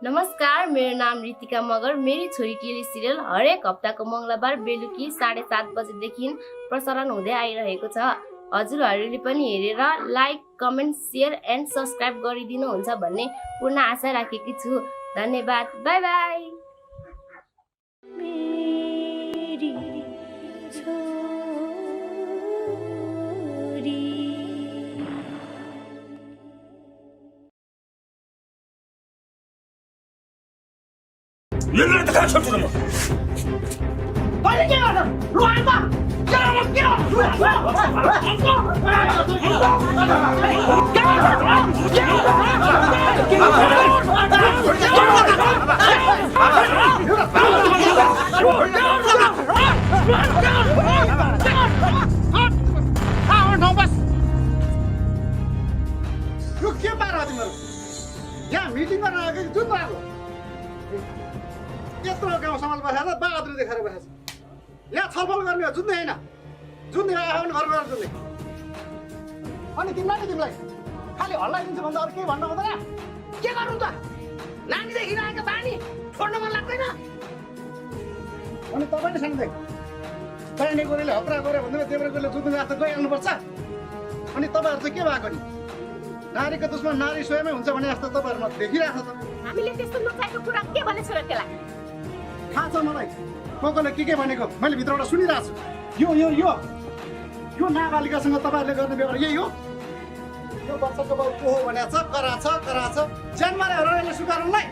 नमस्कार, मेरो नाम रितिका मगर। मेरी छोरी टेली सिरियल हरेक हप्ताको मङ्गलबार बेलुकी 7:30 बजेदेखि प्रसारण हुँदै आइरहेको छ। हजुरहरूले पनि हेरेर like, comment, share and subscribe गरिदिनुहुन्छ भन्ने पूर्ण आशा राखेकी छु। धन्यवाद। Bye bye. 얘를 다 잡주는 거. 빨리 깨라! 로 안다! 깨라! 깨라! यो के पारा तिमीहरू यहाँ मिटिङ गर्न आएको कि जुन आएको यत्रो गाउँ समाज बसेर बहादुरी देखाएर बसेछ यहाँ छलफल गर्ने हो जुन्दै होइन जुन्दै आयो भने घर गएर जुन्दै अनि तिमीलाई खालि हल्लाइदिन्छु भन्दा अरू केही भन्नु हुँदैन के गर्नु त नानीदेखि आएको बानी छोड्न मन लाग्दैन अनि तपाईँले सानोदेखि चाहिने गोरेले हत्रा गऱ्यो भन्दै देब्रे गोरेले जुत्नु जस्तो गइहाल्नुपर्छ अनि तपाईँहरू चाहिँ के भएको नि नारीको दुश्मन नारी स्वयमै हुन्छ भने जस्तो तपाईँहरूमा देखिरहेको छ त हामीले त्यस्तो नचाहेको कुरा के भनेछ र त्यसलाई थाहा छ मलाई कसले के भनेको मैले भित्रबाट सुनिरहेको छु यो नाबालिकासँग तपाईँहरूले गर्ने व्यवहार यही हो यो बच्चाको बाउ को हो भनेको छ कराछ ज्यान मारे हराउनेले स्वीकार्नुलाई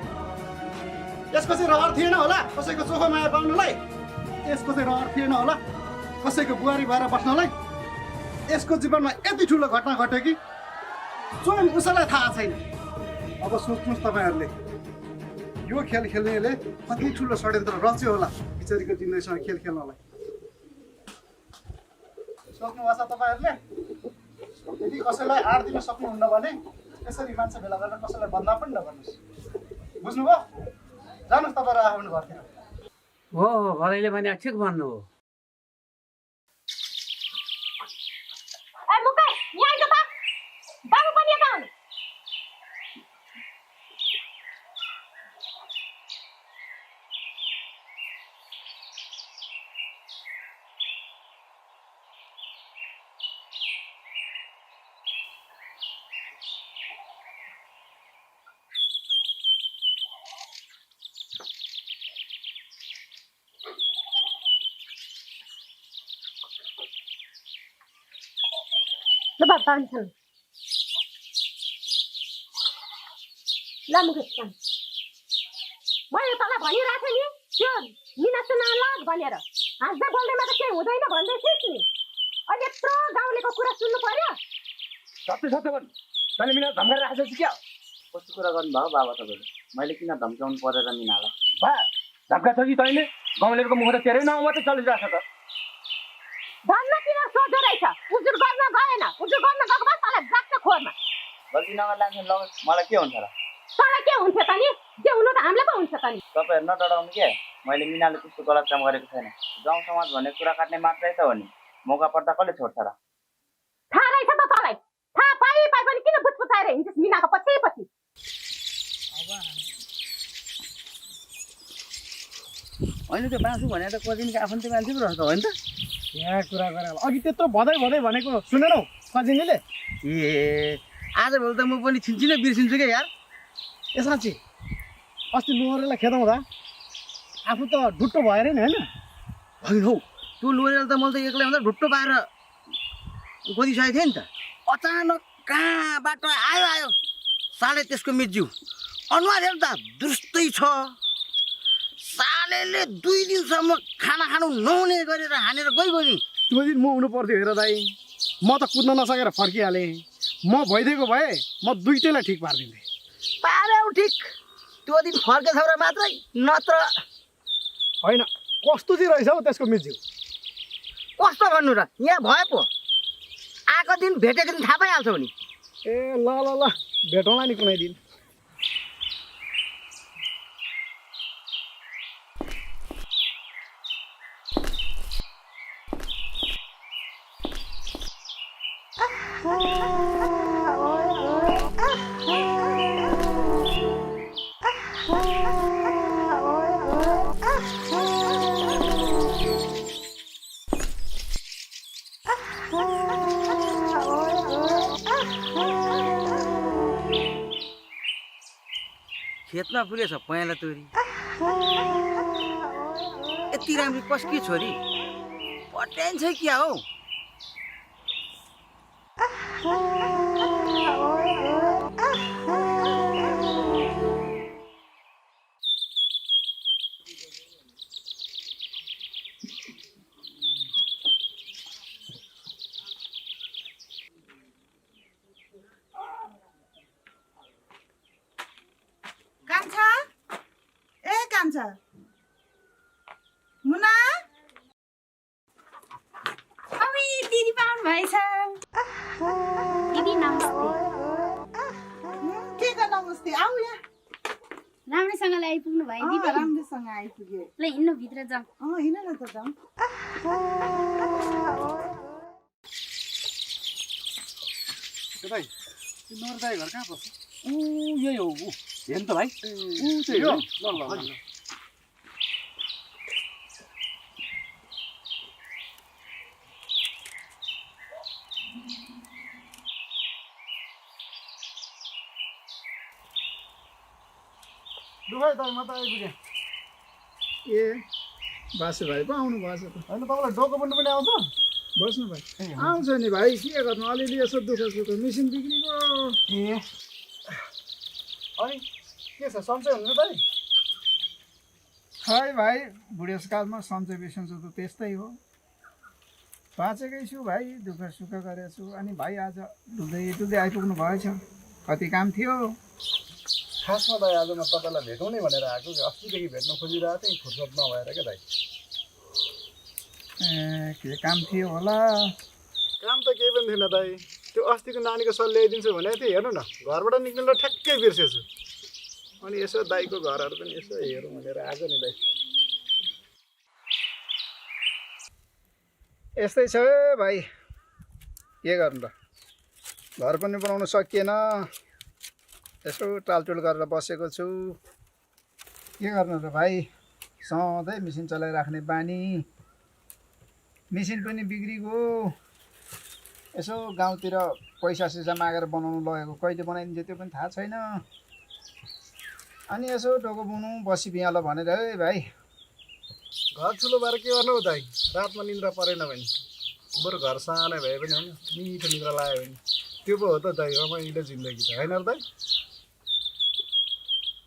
यसको चाहिँ रहर थिएन होला कसैको चोखो माया पाउनुलाई यसको चाहिँ रहर थिएन होला कसैको बुहारी भएर बस्नलाई यसको जीवनमा यति ठुलो घटना घट्यो कि स्वयं उसैलाई थाहा छैन अब सोच्नुहोस् तपाईँहरूले यो खेल खेल्नेले कति ठुलो षड्यन्त्र रच्यो होला बिचरीको जिन्दगीसँग खेल खेल्नलाई सक्नुभएको छ तपाईँहरूले यदि कसैलाई आँट दिन सक्नुहुन्न भने यसरी मान्छे भेला गरेर कसैलाई बन्दा पनि नगर्नुहोस् बुझ्नुभयो जानुहोस् तपाईँहरू आफ्नो घरतिर हो घरैले भने ठिक भन्नु हो ए मुकै यहाँ आइज त बाबु पनि यता आउनु ल बाबु पानी खानु ल मुकै खानु मैले तँलाई भनिरहेको थिएँ नि त्यो मिनासो नलाग भनेर हाँस्दा बोल्दैमा त केही हुँदैन भन्दै थिइस् नि अहिले यत्रो गाउँलेको कुरा सुन्नु पर्यो सत्य भन्नु तैँले मिना धम्काएर राखेको छ क्या कस्तो कुरा गर्नुभयो बाबा तपाईँले मैले किन धम्काउनु परेर मिनालाई बा धम्का छ कि तैँले गाउँलेको मुख त तेरै नाउँ मात्रै चलिरहेको छ त धन्न किन सोझो रहेछ उजुर गर्न गएन उजुर गर्न गएको भए तँलाई जाक्छ खोरमा गल्ती नगर लाग्छ ल मलाई के हुन्छ र तँलाई के हुन्थ्यो त नि जे हुनु त हामीलाई पो हुन्छ त नि तपाईँहरू नडराउनु के मैले मिनाले त्यस्तो गलत काम गरेको छैन गाउँ समाज भन्ने कुरा काट्ने मात्रै त हो नि मौका पर्दा कसले छोड्छ र थाहा रहेछ त तँलाई थाहा पाइ पनि किन बुझ्पुछाएर हिँड्छस् मिनाको पछि होइन त्यो बाँसु भने त कजिनको आफन्ती मान्छे पो रहेछ होइन त यहाँ कुरा गरेर अघि त्यत्रो भदै भनेको सुनेनौ कजिनीले ए आजभोलि त म पनि छिन्छु बिर्सिन्छु क्या यार ए साँच्ची अस्ति लोहरेलाई खेदाउँदा आफू त ढुट्टो भएर नि होइन होइन हौ त्यो लोरेल त मैले त एक्लै हुँदा ढुट्टो पाएर गोदिसकेको थिएँ नि त अचानक कहाँबाट आयो साले त्यसको मिज्यू अनुहार हेर्दा दुरुस्तै छ सालेले 2 दिनसम्म खाना खानु नहुने गरेर हानेर गइगयो नि त्यो दिन म हुनु पर्थ्यो हेर दाइ म त कुद्न नसकेर फर्किहालेँ म भइदिएको भए म दुइटैलाई ठिक पारिदिन्थेँ पार्यौ ठिक त्यो दिन फर्केछ र मात्रै नत्र होइन कस्तो चाहिँ रहेछ हौ त्यसको मिज्यू कस्तो भन्नु र यहाँ भए पो आएको दिन भेटेको दिन थाहा पाइहाल्छौ नि ए ल भेटौँला नि कुनै दिन खेतमा फुलेछ पहेँला तोरी यति राम्री कसकी छोरी पट्याइन छ क्या हो कान्छा ए कान्छा मुना अबे दिदी पाउनु भएछ दिदी नमस्ते के गर्न नमस्ते आऊ यहाँ राम्रैसँगले आइपुग्नु भयो दिदी राम्रोसँग आइपुगे ल हिँड्नु भित्र जाउँ हिँड न त जाउँ दाइ नोर दाइ घर कहाँ पर्छ यही हो हेर्नु त भाइ त्यही हो ल ल दुबै दाइ म त आइपुगेँ ए बासु भाइ पो आउनु भएछ त होइन तपाईँलाई डोको बन्नु पनि आउँछ बस्नु भाइ आउँछ नि भाइ के गर्नु अलिअलि यसो दुःख सुख मिसिन बिग्रिएको ए अनि के छ सन्चै हुनु दाइ खै भाइ बुढेसकालमा सन्चै बिसन्चो त त्यस्तै हो बाँचेकै छु भाइ दुःख सुख गरेको छु अनि भाइ आज डुल्दै डुल्दै आइपुग्नु भएछ कति काम थियो खासमा दाइ आज म तपाईँलाई भेटौँ नै भनेर आएको कि अस्तिदेखि भेट्न खोजिरहेको थिएँ फुर्सद नभएर क्या दाइ ए के काम थियो होला काम त केही पनि थिएन दाइ त्यो अस्तिको नानीको सल ल्याइदिन्छु भनेको थिएँ हेर्नु न घरबाट निक्लिँदा ठ्याक्कै बिर्सेछु अनि यसो दाइको घरहरू पनि यसो हेरौँ भनेर आएको नि दाइ यस्तै छ भाइ के गर्नु त घर पनि बनाउनु सकिएन यसो टालटुल गरेर बसेको छु के गर्नु त भाइ सधैँ मिसिन चलाइराख्ने बानी मिसिन पनि बिग्रिगयो यसो गाउँतिर पैसा सिसा मागेर बनाउनु लगेको कहिले बनाइदिन्छ त्यो पनि थाहा छैन अनि यसो डोको बुनु बसी बिहाल भनेर है भाइ घर ठुलो भएर के गर्नु हौ दाइ रातमा निन्द्रा परेन भने बरु घर सानै भए पनि होइन मिठो निद्रा लाग्यो भने त्यो पो हो त दाइ रमाइलो जिन्दगी त होइन र दाइ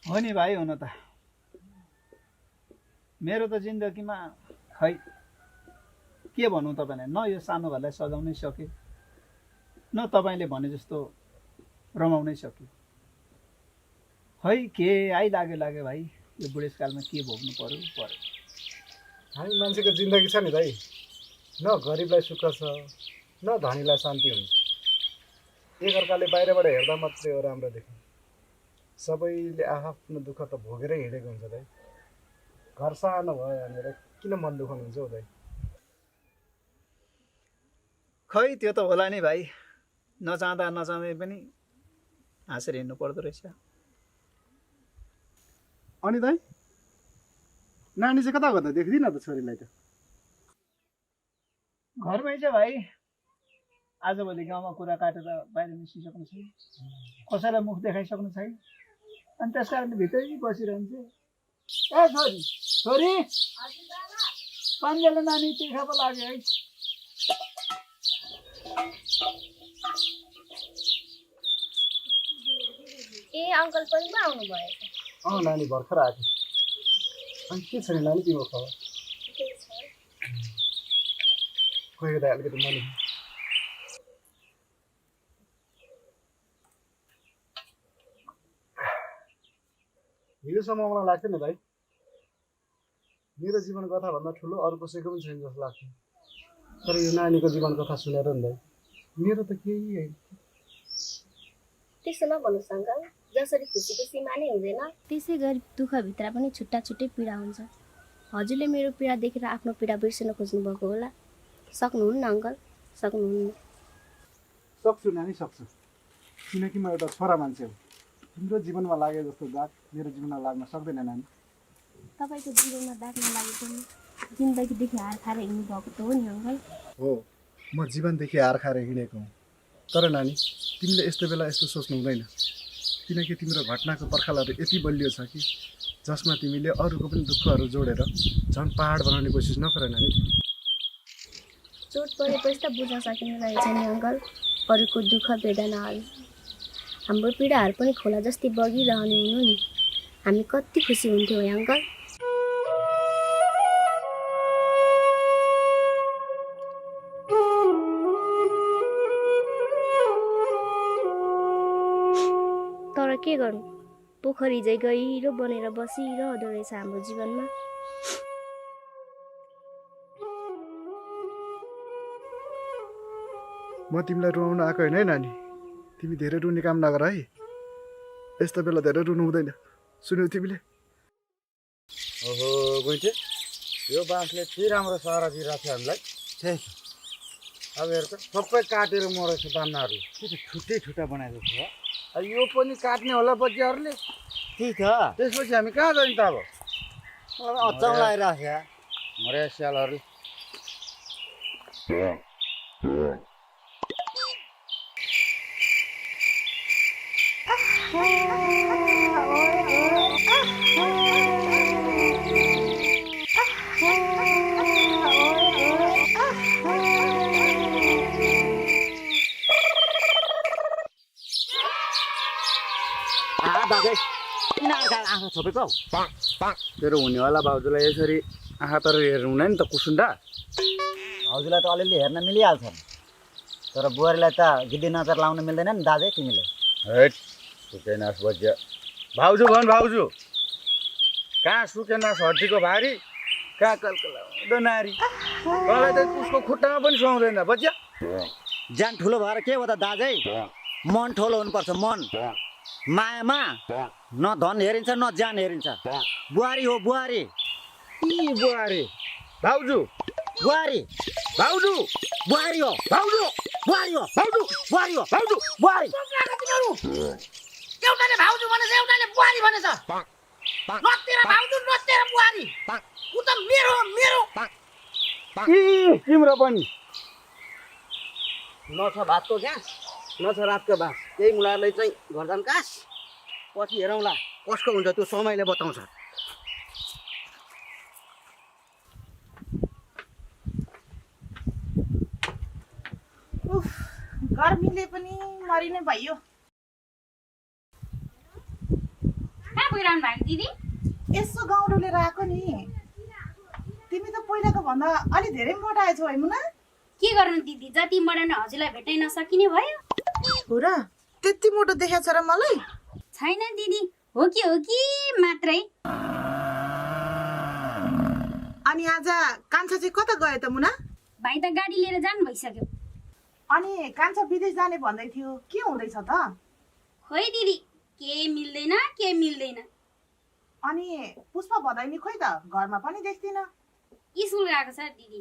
हो नि भाइ हुन त मेरो त जिन्दगीमा खै के भनौँ तपाईँलाई न यो सानो घरलाई सजाउनै सक्यो न तपाईँले भने जस्तो रमाउनै सक्यो खै के लाग्यो भाइ यो बुढेसकालमा के भोग्नु पर्यो हामी मान्छेको जिन्दगी छ नि दाइ न गरिबलाई सुख छ न धनीलाई शान्ति हुन्छ एकअर्काले बाहिरबाट हेर्दा मात्रै हो राम्रो देख्नु सबैले आफ्नो दुःख त भोगेरै हिँडेको हुन्छ दाइ घर सानो भयो भनेर किन मन दुखाउनु हुन्छ हौ दाइ खै त्यो त होला नि भाइ नचाहँदै पनि हाँसेर हिँड्नु पर्दो रहेछ अनि दाइ नानी चाहिँ कता कता देख्दिनँ त छोरीलाई त घरमै छ भाइ आजभोलि गाउँमा कुरा काटेर बाहिर निस्किसक्नु छैन कसैलाई मुख देखाइसक्नु छैन अनि त्यस कारणले भित्रै बसिरहन्छ ए छोरी छोरी पाँचजना नानी तिर्खा पो लाग्यो है ए अङ्कल पनि पो आउनु भयो अँ नानी भर्खर आएको अनि के छ नि नानी तिम्रो खबर खोइ दाइ अलिकति मनी हिजोसम्म मलाई लाग्थ्यो नि भाइ मेरो जीवन कथाभन्दा ठुलो अरू कसैको पनि छैन जस्तो लाग्थ्यो तर यो नानीको जीवन कथा सुनेर नि भाइ मेरो त केही होइन त्यसो नभन्नुहोस् अङ्कल जसरी खुसीको सीमा नै हुँदैन त्यसै गरी दुःखभित्र पनि छुट्टा छुट्टै पीडा हुन्छ हजुरले मेरो पीडा देखेर आफ्नो पीडा बिर्सन खोज्नु भएको होला सक्नुहुन्न अङ्कल सक्नुहुन्न सक्छु नानी सक्छु किनकि म एउटा छोरा मान्छे हो तिम्रो जीवनमा लागे जस्तो दाग मेरो जीवनमा लाग्न सक्दैन नानी। तपाईँको जीवनमा दाग नलागे पनि जिन्दगीदेखि हार खाएर हिँड्नु भएको त हो नि अङ्कल। हो, म जीवनदेखि हार खाएर हिँडेको हुँ। तर नानी, तिमीले यस्तो बेला यस्तो सोच्नु हुँदैन, किनकि तिम्रो घटनाको पर्खालहरू यति बलियो छ कि जसमा तिमीले अरूको पनि दुःखहरू जोडेर झन् पहाड बनाउने कोसिस नगर नानी। चोट परेपछि त बुझ्न सकिने रहेछ नि अङ्कल अरूको दुःख वेदनाहरू। हाम्रो पीडाहरू पनि खोला जस्तै बगिरहने हुनु नि, हामी कति खुसी हुन्थ्यौँ है अङ्कल। तर के गर्नु, पोखरी चाहिँ गहिरो बनेर बसिरहँदो रहेछ हाम्रो जीवनमा। म तिमीलाई रुवाउन आएको होइन है नानी, तिमी धेरै रुने काम नगर है। यस्तो बेला धेरै रुनु हुँदैन, सुन्यौ तिमीले? ओहो बुझ्यो, यो बाँसले के राम्रो सहारा दिइरहेको छ हामीलाई। त्यही अब हेर त, सबै काटेर मरेछ दानाहरूले। के त छुट्टै छुट्टा बनाएको छ। अब यो पनि काट्ने होला बच्चाहरूले। त्यही त, त्यसपछि हामी कहाँ जाने त अब? मलाई अचाउ लागिरहेको छ मरे स्यालहरू। दाजु किन आँखा छोपेको? तेरो हुनेवाला भाउजूलाई यसरी आँखा तर हेर्नु हुँदैन नि त कुसुन्डा। भाउजूलाई त अलिअलि हेर्न मिलिहाल्छ, तर बुहारीलाई त गिद्दी नजर लाउन मिल्दैन नि दाजु तिमीले। हेट सुकेनास बज्या भाउजू भन भाउजू, कहाँ सुकेनास हड्डीको भारी, कहाँ कलकलाउँदो नारी। तँलाई त उसको खुट्टामा पनि सुहाउँदैन बज्या। ज्यान ठुलो भएर के हो त दाजै, मन ठुलो हुनुपर्छ। मन मायामा न धन हेरिन्छ न ज्यान हेरिन्छ। बुहारी हो बुहारी। ई बुहारी भाउजू, बुहारी भाउजू, बुहारी हो भाउजू, बुहारी हो भाउजू, बुहारी हो भाउजू। बुहारी। एउटाले भाउजू भनेछ एउटाले बुहारी भनेछ। न तेरा भाउजू न तेरा बुहारी, ऊ त मेरो हो मेरो। ई तिम्रो पनि न छ भातको ग्यास न छ रातको बाँस। त्यही मुलालाई चाहिँ घर जान कास, पछि हेरौँला कसको हुन्छ त्यो समयले बताउँछ। गर्मीले पनि मरिने भयो। कहाँ गइरहनु भएको दिदी? यसो गाउँ डुलेर आएको नि। तिमी त पहिलाको भन्दा अलि धेरै मोटा आएछौ है मुना। के गर्नु दिदी, जति मर्न हजुरलाई भेट्नै नसकिने भयो। हो र, त्यति मोटो देखाएको छ र मलाई? छैन दिदी, हो कि मात्रै। अनि आज कान्छा चाहिँ कता गयो त मुना? भाइ त गाडी लिएर जानु भइसक्यो। अनि कान्छा विदेश जाने भन्दै थियो, के हुँदैछ त? खोइ दिदी, के मिल्दैन। अनि पुष्पा भदैनी खोइ त, घरमा पनि देख्दिन। स्कुल गएको छ दिदी।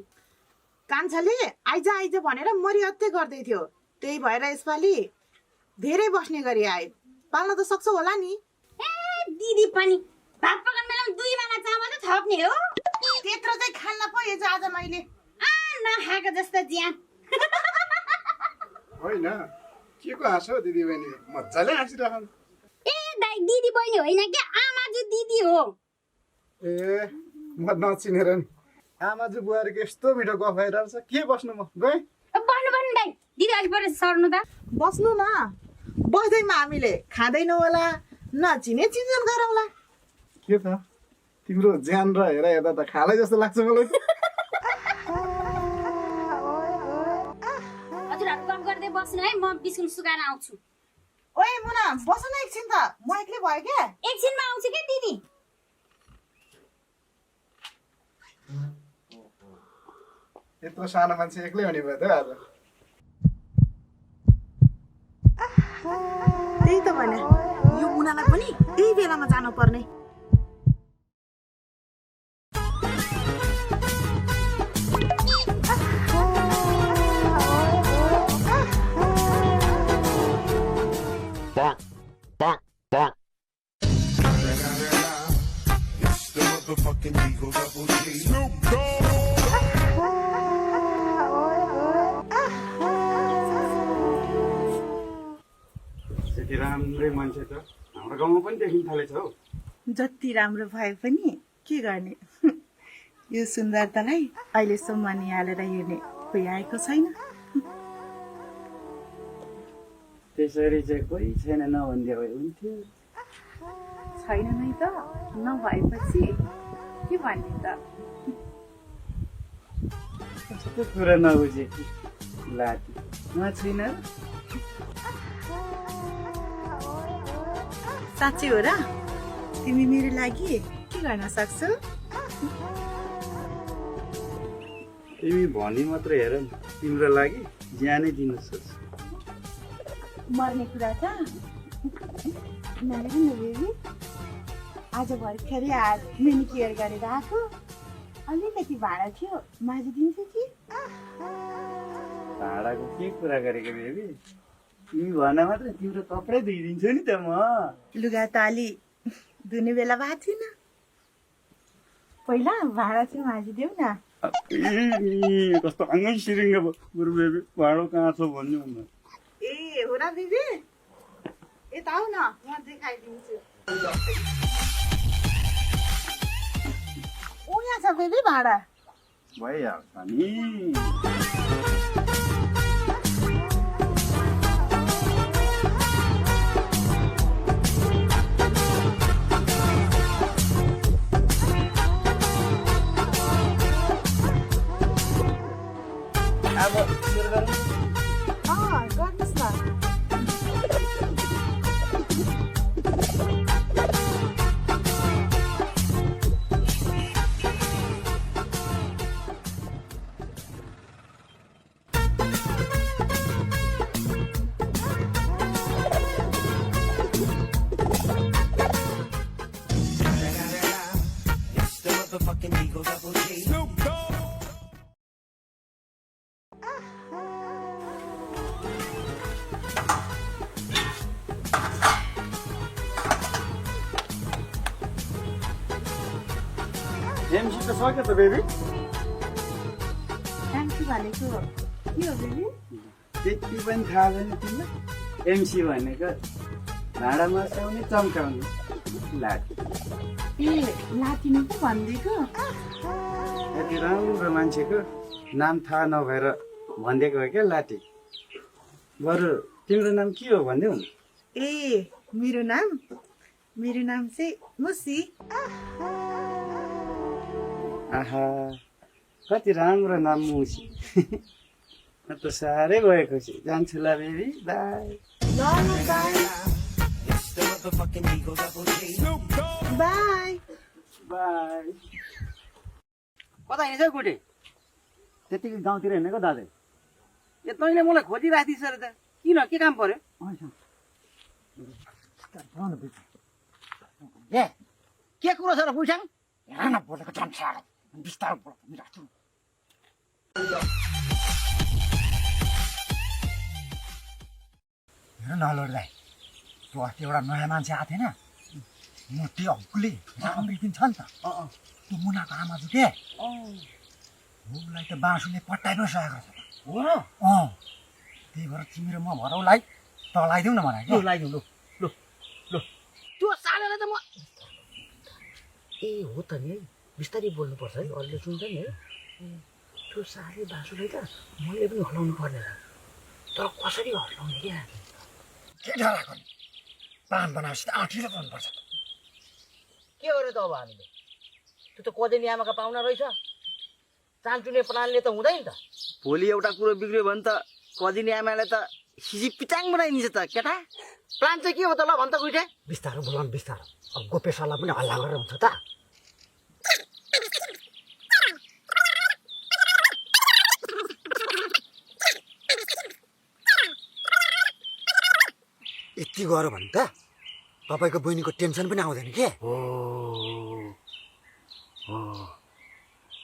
कान्छाले आइज भनेर मरिहत्ते गर्दै थियो, त्यही भएर यसपालि धेरै बस्ने गरी आए। पाल्न त सक्छौ होला नि? ए दिदी पनि भात पकाउनु बेला 2 माना चामल त थप्ने हो। त्यत्रो चाहिँ खान्न पो हिजो आज मैले। नखाएको जस्तो ज्यान। होइन, के को हाँसो दिदी बहिनी, मजाले हाँसिरहन्। ए दाइ दिदी बहिनी होइन के, आमाजु दिदी हो। ए म नचिनेर नि, आमाजु बुहारीको यस्तो मिठो गफ भइरहेको छ। के बस्नु, म गएँ। भन्नु दाइ, दिदी अलि पर सर्नु त। बस्नु न, बस्दैमा हामीले खाँदैनौ होला, नचिने चिन्जन गरौँला। के त तिम्रो ज्यान र हेर्दा त खालै जस्तो लाग्छ मलाई। हजुरहरू गफ गर्दै बस्नु है, म बिस्कुट सुकाएर आउँछु। ओए मुना बस न एकछिन त, म एक्लै भयो क्या। एकछिनमा आउँछु के दिदी। यत्रो सानो मान्छे एक्लै हुने भयो त आज। त्यही त भने यो मुनालाई पनि यही बेलामा जानु पर्ने। Bonk, bonk, bonk. त्यति राम्रै मान्छे त हाम्रो गाउँमा पनि देखिन थालेछ हौ। जति राम्रो भए पनि के गर्ने यो सुन्दरतालाई अहिलेसम्म निहालेर हेर्ने कोही आएको छैन। त्यसरी चाहिँ कोही छैन नभनिदियो भए हुन्थ्यो। छैन नै त, नभएपछि के भन्ने त। कस्तो कुरा नबुझे कि लाटी म छैन। साँच्चै हो र? तिमी मेरो लागि के गर्न सक्छौ? तिमी भनी मात्र हेर न, तिम्रो लागि ज्यानै दिन सक्छु। मर्ने कुरा त नहेर न बेबी, आज भर्खरै मेनिक्योर गरेर आएको, अलिकति भाडा थियो माझिदिन्छु कि? भाडाको के कुरा गरेको बेबी, तिमी भन मात्र तिम्रो कपडै धुइदिन्छु नि त म। लुगा त अलि धुने बेला भएको थिएन, पहिला भाडा चाहिँ माझिदेऊ न। कस्तो अङ्गै सिरिङ्ग बरु बेबी, भाडो कहाँ छ भन्नु न। ए हो र बेबी, यता आऊ न, म देखाइदिन्छु। यहाँ छ बेबी भाडा। भइहाल्छ नि। अब सुरु गरौँ। गर्नुहोस् न। एमसी त सक्यो त बेबी। एमसी भनेको के हो बेबी? त्यति पनि थाहा छैन तिमीलाई? एमसी भनेको भाँडामा आउने चम्काउने लाटी। ए लाटिनी पो भनिदिएको? यति राम्रो मान्छेको नाम थाहा नभएर भनिदिएको हो क्या लाटी। बरु तिम्रो नाम के हो भनिदेऊ न। ए मेरो नाम चाहिँ मुसी। आहा कति राम्रो नाम मुसी। म त साह्रै भयो खुसी। जान्छु ल बेबी, बाई। By by. कता हिँड्छ हौ गुटे? त्यतिकै गाउँतिर हिँडेको दाजु। ए तैँले मलाई खोजिरहेको थिइस् अरे त, किन के काम पर्यो? ए के कुरो छ र बुझ्याङ? हेर न बोलेको झन् साह्रो बिस्तारो बोल। हेर न लोड दाइ, त्यो अस्ति एउटा नयाँ मान्छे आएको थिएन, मोटी हक्कुले राम्री पनि छ नि त। त्यो मुनाको आमा चाहिँ के उसलाई त बाँसुले पट्टाइ पो सकेको छ। हो र? त्यही भएर तिमी र म भएर उसलाई तल लगाइदिउँ न मलाई। लु लगाइदिउँ। लु लु लु त्यो सालेलाई त म ए हो त नि है, बिस्तारै बोल्नुपर्छ है, अरूले सुन्छ नि है। त्यो साले बाँसुलाई त मैले पनि हलाउनु पर्ने र, तर कसरी हलाउने क्या? के डराएको नि, प्लान बनाएपछि त आँटिलो गर्नुपर्छ। के गर्यो त अब हामीले? त्यो त कदेनी आमाका पाहुना रहेछ, चान्चुने प्लानले त हुँदैन त। भोलि एउटा कुरो बिग्रियो भने त कदिनी आमालाई त सिजी पिचाङ बनाइदिन्छ त केटा। प्लान चाहिँ के हो त? ल भन् त गुइटे। बिस्तारो बोलाउनु बिस्तारो, अब गोपेश्वरलाई पनि हल्ला गरेर हुन्छ त। यति गऱ्यो भने त तपाईँको बहिनीको टेन्सन पनि आउँदैन के?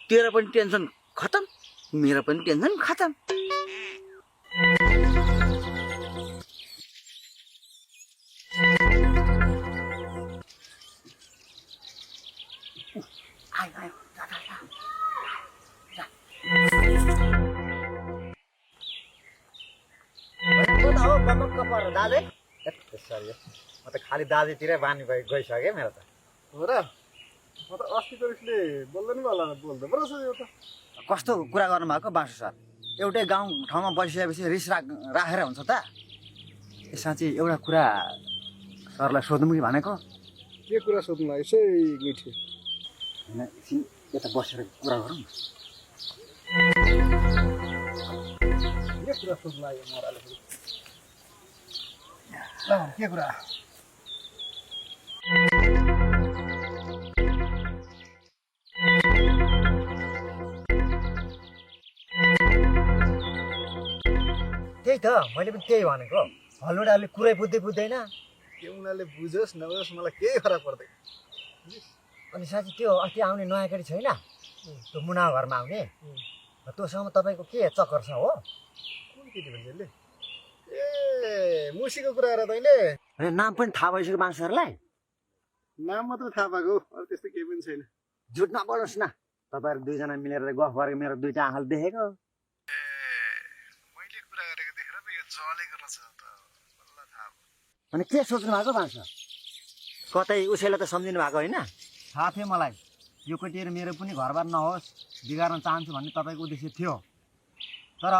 तेरो पनि टेन्सन खतम, मेरो पनि टेन्सन खतम। आयो आयो जा जा जा हो बमक्क पर दाजु त्यसरी म त खालि दाजुतिरै बानी गइसकेँ मेरो त हो र म त अस्तिको उसले बोल्दैन होला बोल्दो पो रहेछ यो त कस्तो कुरा गर्नुभएको बासु सर एउटै गाउँ ठाउँमा बसिसकेपछि रिस राखेर हुन्छ त साँच्चै एउटा कुरा सरलाई सोधौँ कि भनेको के कुरा सोध्नु लाग्यो यसै मिठी होइन एकछिन यता बसेर कुरा गरौँ न के कुरा सोध्नु लाग्यो मलाई के कुरा त्यही त मैले पनि त्यही भनेको हलुडाले कुरै बुझ्दैन के उनीहरूले बुझोस् नबुझोस् मलाई केही फरक पर्दैन अनि साँच्ची त्यो अस्ति आउने नयाँ केटी छैन त्यो मुना घरमा आउने तँसँग तपाईँको के चक्कर छ हो कुन केटी भन्छ यसले ए मुसीको कुरा गर तैँले होइन नाम पनि थाहा भइसक्यो मान्छेहरूलाई नाम मात्र थाहा पाएको अरू त्यस्तो केही पनि छैन झुट नबोल्नुहोस् न तपाईँहरू दुईजना मिलेर गफ गरेको मेरो दुईटा आँखाले देखेको मैले कुरा गरेको देखेर पो यो चलेको रहेछ त बल्ल थाहा भयो अनि के सोच्नु भएको बाँच्छ कतै उसैलाई त सम्झिनु भएको होइन थाहा थियो मलाई यो केटीहरू मेरो पनि घरबार नहोस् बिगार्न चाहन्छु भन्ने तपाईँको उद्देश्य थियो तर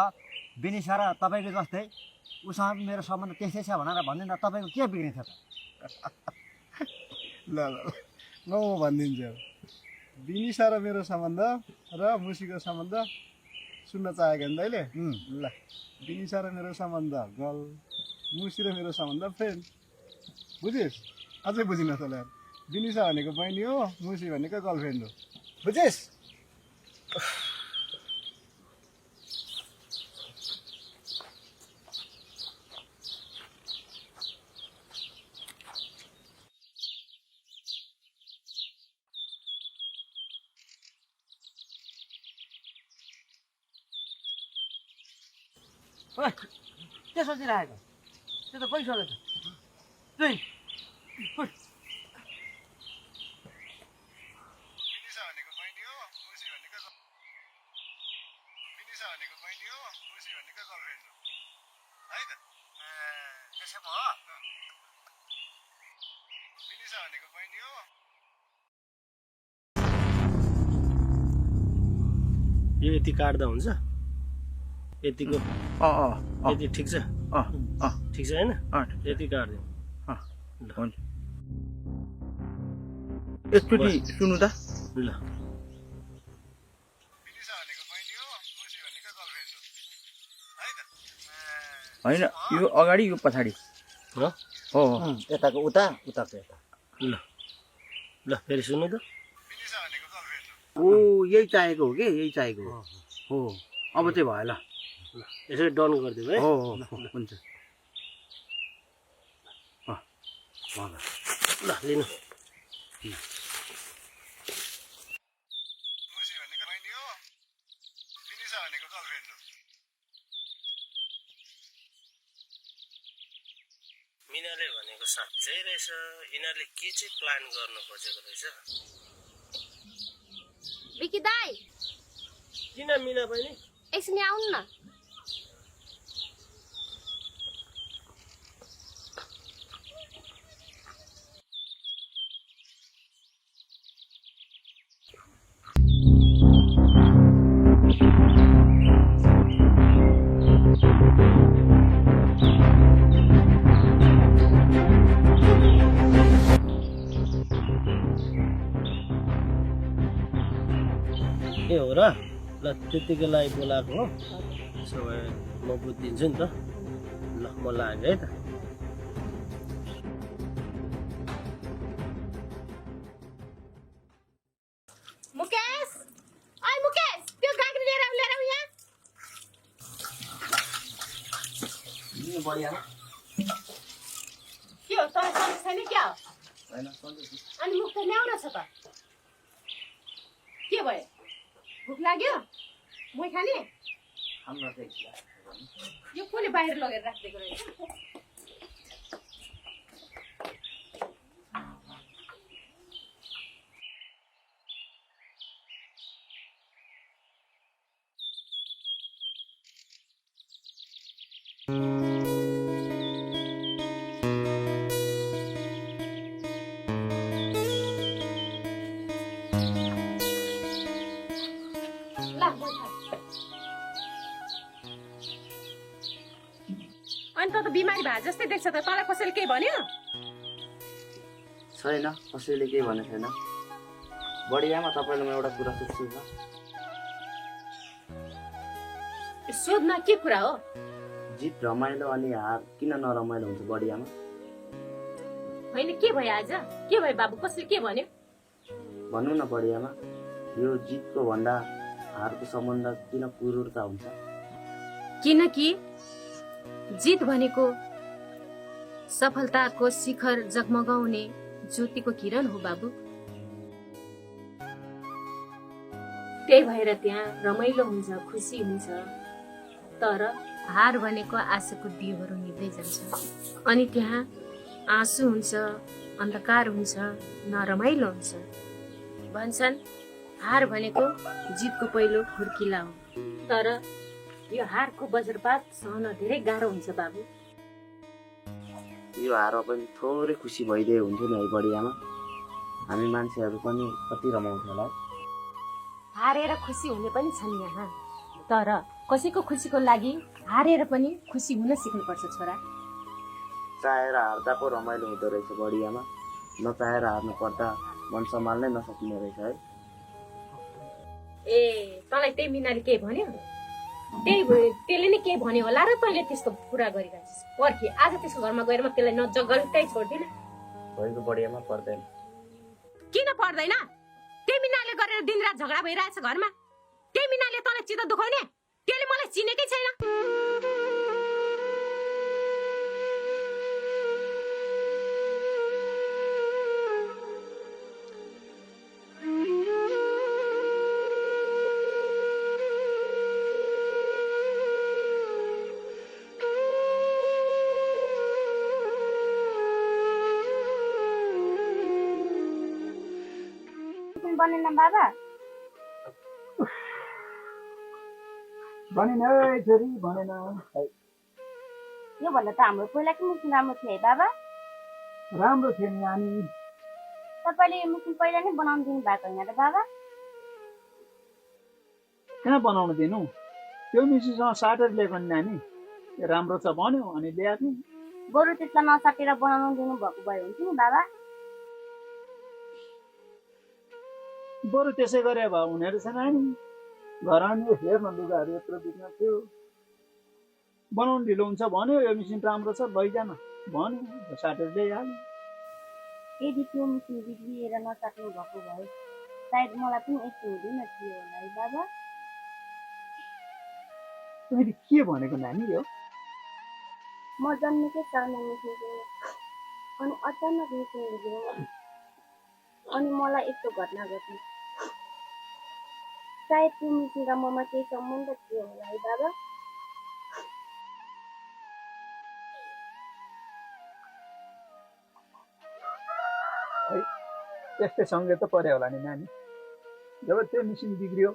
बिनिसा र तपाईँको जस्तै उसँग मेरो सम्बन्ध त्यस्तै छ भनेर भनिदिँदा तपाईँको के बिग्रिन्छ त ल म भनिदिन्छु बिनिसा र मेरो सम्बन्ध र मुसीको सम्बन्ध सुन्न चाहेको नि तैँले ल बिनिसा र मेरो सम्बन्ध गर्ल मुसी र मेरो सम्बन्ध फ्रेन्ड बुझिस् अझै बुझिनस् होला बिनिसा भनेको बहिनी हो मुसी भनेको गर्लफ्रेन्ड हो बुझिस् के सोचिरहेको त्यो त गइसक्यो त त्यही बिनिसा भनेको बहिनी हो मुसी भनेको बिनिसा भनेको बहिनी हो मुसी भनेको गर्लफ्रेन्ड हो है त त्यसो भयो बिनिसा भनेको बहिनी हो यो यति काट्दा हुन्छ यतिको यति ठिक छ ठिक छ होइन यति काट्दिउँ हुन्छ एकचोटि सुन्नु त ल बिनिसा भनेको बहिनी हो मुसी भनेको गर्लफ्रेन्ड हो है त होइन यो अगाडि यो पछाडि हो हो यताको उता उताको यता ल ल फेरि सुन्नु त बिनिसा भनेको गर्लफ्रेन्ड हो ओ यही चाहिएको हो कि यही चाहिएको हो अब चाहिँ भयो ल यसरी डन गरिदिउँ है हो हुन्छ ल लिनु मुसी भनेको बहिनी हो बिनिसा भनेको गर्लफ्रेन्ड हो मिनाले भनेको साँच्चै रहेछ यिनीहरूले के चाहिँ प्लान गर्नु खोजेको रहेछ विकी दाई किन मिना बहिनी एकछिन यहाँ आउनु न ए हो र ल त्यतिकै लागि बोलाएको हो त्यसो भए म बुझिदिन्छु नि त ल म लागेँ है त मुकेश ओइ मुकेश त्यो गाग्री लिएर आऊ यहाँ के हो तँलाई सन्देश छैन क्या हो अनि मुख त ल्याउन छ त के भयो भुक लाग्यो मै खाने यो कसले बाहिर लगेर राखिदिएको रहेछ अनि त बिमारी भए जस्तै देख्छ त तँलाई कसैले केही भन्यो? छैन, कसैले केही भनेको छैन। बढी आमा तपाईँलाई म एउटा कुरा सोध्छु ल। सोध्न के कुरा हो? जित रमाइलो अनि हार किन नरमाइलो हुन्छ बढी आमा? होइन के भयो आज? के भयो बाबु? कसले के भन्यो? भन्नु न बढी आमा, यो जितको भन्दा हारको सम्बन्ध किन क्रूरता हुन्छ? किनकि जित भनेको सफलताको शिखर जगमगाउने ज्योतिको किरण हो बाबु। त्यही भएर त्यहाँ रमाइलो हुन्छ, खुसी हुन्छ। तर हार भनेको आशाको दियोहरू निभ्दै जान्छ अनि त्यहाँ आँसु हुन्छ, अन्धकार हुन्छ, नरमाइलो हुन्छ। भन्छन् हार भनेको जितको पहिलो खुर्किला हो। तर यो हारको वज्रपात सहन धेरै गाह्रो हुन्छ बाबु। यो हारमा पनि थोरै खुसी भइदिए हुन्थ्यो नि है बढी आमा। हामी मान्छेहरू पनि कति रमाउँथ्यो होला। हारेर खुसी हुने पनि छन् यहाँ, तर कसैको खुसीको लागि हारेर पनि खुसी हुन सिक्नुपर्छ छोरा। चाहेर हार्दा पो रमाइलो हुँदो रहेछ बढी आमा। नचाहेर हार्नु पर्दा मन सम्हाल्नै नसकिने रहेछ है। ए तँलाई त्यही मिनाले के भन्यो? त्यसले नै के भन्यो होला र तैँले त्यस्तो कुरा गरिरहेको छस्? पर्खे आज त्यसको घरमा गएर म त्यसलाई नजगल्टै छोड्दिनँ। भएको बढी आमा पर्दैन। किन पर्दैन? त्यही मिनाले गरेर दिनरात झगडा भइरहेछ घरमा। त्यही मिनाले तँलाई चित्त दुखाउने? त्यसले मलाई चिनेकै छैन। बनेन बाबा? भनेन है छोरी, भनेन। योभन्दा त हाम्रो पहिलाको मुसिन राम्रो थियो है बाबा। राम्रो थियो नि नानी। तपाईँले यो मुसिन पहिला नै बनाउनु दिनु भएको होइन र बाबा? कहाँ बनाउनु दिनु? त्यो मिसिनसँग साटेर ल्याएको नि नानी। राम्रो छ भन्यो अनि ल्याएको। बरु त्यसलाई नसाटेर बनाउनु दिनु भएको भए हुन्थ्यो नि बाबा। बरु त्यसै गरे भए हुने रहेछ नानी। घर आउने हेर्न लुगाहरू यत्रो बिग्न थियो। बनाउनु ढिलो हुन्छ भन्यो, यो मिसिन राम्रो छ लैजान भन्यो, साटेर ल्याइहाल्यो। यदि त्यो मिसिन बिग्रिएर नसाट्नु भएको भए सायद मलाई पनि यस्तो हुँदैन थियो होला है बाबा। तैँले के भनेको नानी यो? म जन्मेकै सालमा मिसिन किन्यो अनि अचानक मिसिन बिग्रियो अनि मलाई यस्तो घटना घट्यो। सायद त्यो मिसिन र ममा केही सम्बन्ध थियो होला है बाबा। त्यस्तै सँगै त पर्यो होला नि नानी। जब त्यो मिसिन बिग्रियो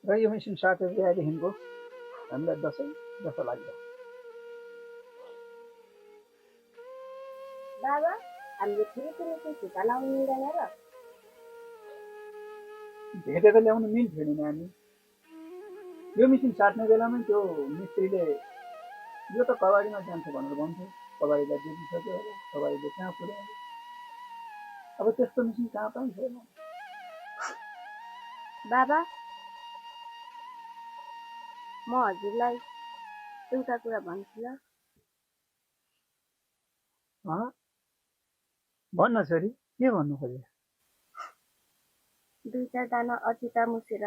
र यो मिसिन साटेर ल्याएदेखिको हामीलाई दसैँ जस्तो लाग्यो। बाबा हामीले फेरि त्यो मिसिन फिर्ता लाउनु मिल्दैन र? भेटेर ल्याउनु मिल्थ्यो नि नानी। यो मिसिन साट्ने बेलामा त्यो मिस्त्रीले यो त कबाडीमा जान्छ भनेर भन्थ्यो। कबाडीलाई बेचिसक्यो होला, कबाडीले कहाँ पुर्यायो। अब त्यस्तो मिसिन कहाँ पाइन्छ? बाबा म हजुरलाई एउटा कुरा भन्छु ल। भन्न छोरी, के भन्नु खोज्यो? 2-4 दाना अचिता मुसेर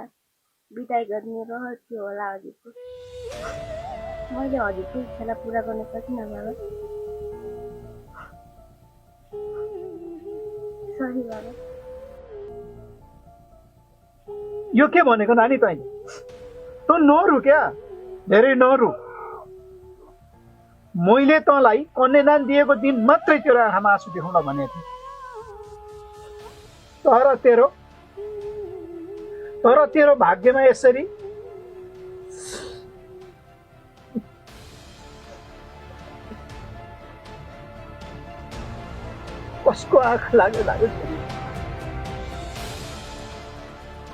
बिदाई गर्ने रहर थियो होला हजुरको। मैले हजुरको इच्छालाई पुरा गर्न सकिनँ बाबा। सरी बाबा। यो के भनेको नानी तैँले? तँ नरु क्या, धेरै नरु। मैले तँलाई कन्यादान दिएको दिन मात्रै तेरो आँखामा आँसु देखाउन भनेको थिएँ। तर तेरो भाग्यमा यसरी कसको आँखा लाग्यो।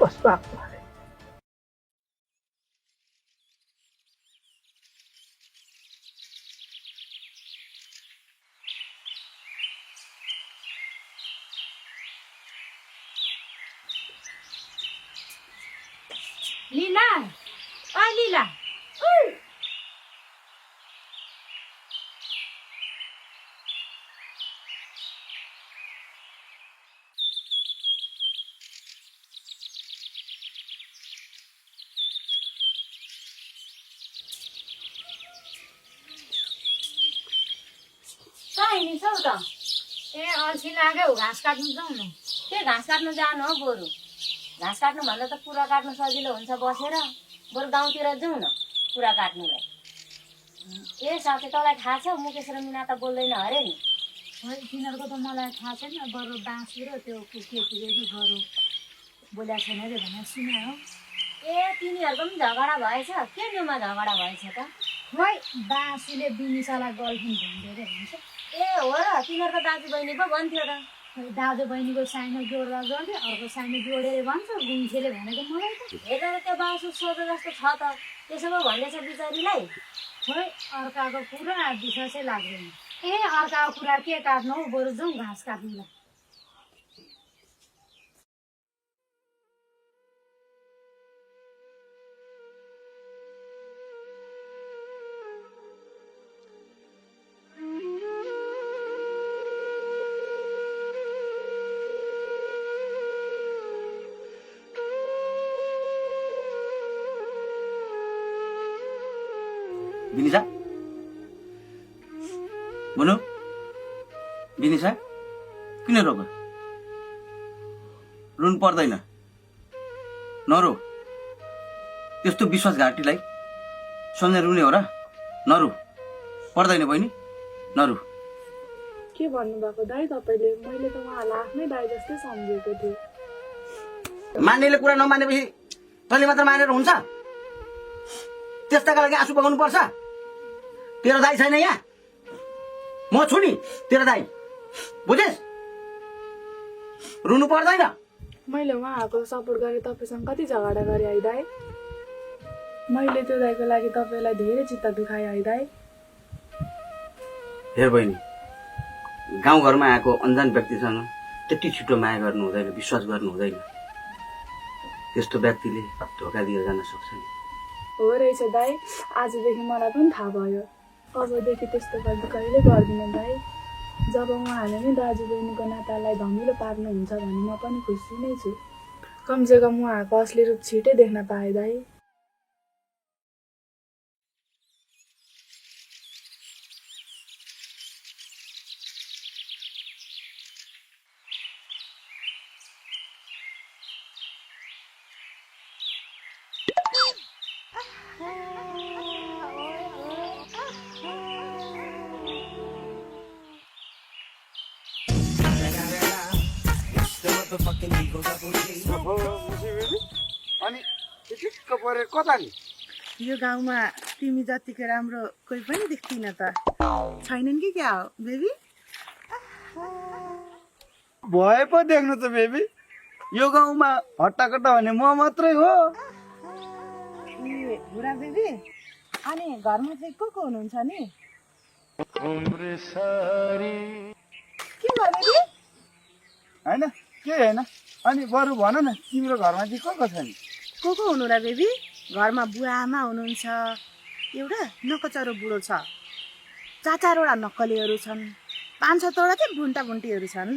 कस्तो लीला लीला हिँड्छौ त ए अल्छी लाग्यो घाँस काट्नु जाउँ न के घाँस काट्नु जानु हो बरु घाँस काट्नुभन्दा त कुरा काट्नु सजिलो हुन्छ बसेर बरु गाउँतिर जाउँ न कुरा काट्नुलाई ए साथी तँलाई थाहा छ मुकेश र मिना त बोल्दैन अरे नि तिनीहरूको त मलाई थाहा छैन बरु बाँसु र त्यो केटीले बरु बोलेको छैन अरे भनेर सुने हो ए तिनीहरूको पनि झगडा भएछ के न्युमा झगडा भएछ त खै बाँसुले बिनिसालाई गर्लफ्रेन्ड भन्दै अरे भन्छ ए हो र तिनीहरूको दाजु बहिनी पो भन्थ्यो त दाजु बहिनीको साइनो जोडेर जोड्दै अर्को साइनो जोडेर भन्छ गुन्सेले भनेको मलाई त हेरेर त्यो बाँसु सोझो जस्तो छ त त्यसो पो भन्दैछ बिचारीलाई खै अर्काको कुरा विश्वासै लाग्दैन ए अर्काको कुरा के काट्नु हौ बरु जाउँ घाँस काट्नुलाई बिनिसा बोल्नु बिनिसा किन रोग रुनु पर्दैन नरो त्यस्तो विश्वासघाटीलाई सम्झेर रुने हो र नरु पर्दैन बहिनी नरु के भन्नुभएको दाइ तपाईँले मैले त उहाँलाई आफ्नै दाइ जस्तै सम्झेको थिएँ मान्नेले कुरा नमानेपछि तैँले मात्र मानेर हुन्छ त्यस्ताका लागि आँसु बगाउनु पर्छ तेरो दाइ छैन यहाँ म छु नि तेरो दाइ बुझेस् रुनु पर्दैन मैले उहाँको सपोर्ट गरेँ तपाईँसँग कति झगडा गरेँ है दाइ मैले त्यो दाइको लागि तपाईँलाई धेरै चित्त दुखाएँ है दाइ हेर बहिनी गाउँघरमा आएको अन्जान व्यक्तिसँग त्यति छिटो माया गर्नु हुँदैन विश्वास गर्नु हुँदैन त्यस्तो व्यक्तिले धोका दिएर जान सक्छ नि हो रहेछ दाइ आजदेखि मलाई पनि थाहा भयो अबदेखि त्यस्तो गल्ती कहिले गर्दिनँ दाइ जब उहाँले नै दाजुबहिनीको नातालाई धमिलो पार्नुहुन्छ भने म पनि खुसी नै छु कमसेकम उहाँको असली रूप छिटै देख्न पाएँ दाइ अनि ठिक्क परे कता नि यो गाउँमा तिमी जतिको राम्रो कोही पनि देख्दिन त छैनन् कि क्या हो बेबी भए पो देख्नु त बेबी यो गाउँमा हट्टाकट्टा भने म मात्रै हो ए बुढा बेबी अनि घरमा चाहिँ को हुनुहुन्छ नि के भयो बेबी होइन के होइन अनि बरु भन न तिम्रो घरमा चाहिँ को छ नि को हुनु र बेबी घरमा बुवा आमा हुनुहुन्छ एउटा नकचरो बुढो छ 4-4वटा नक्कलीहरू छन् 5-7वटा चाहिँ भुन्टा भुन्टीहरू छन्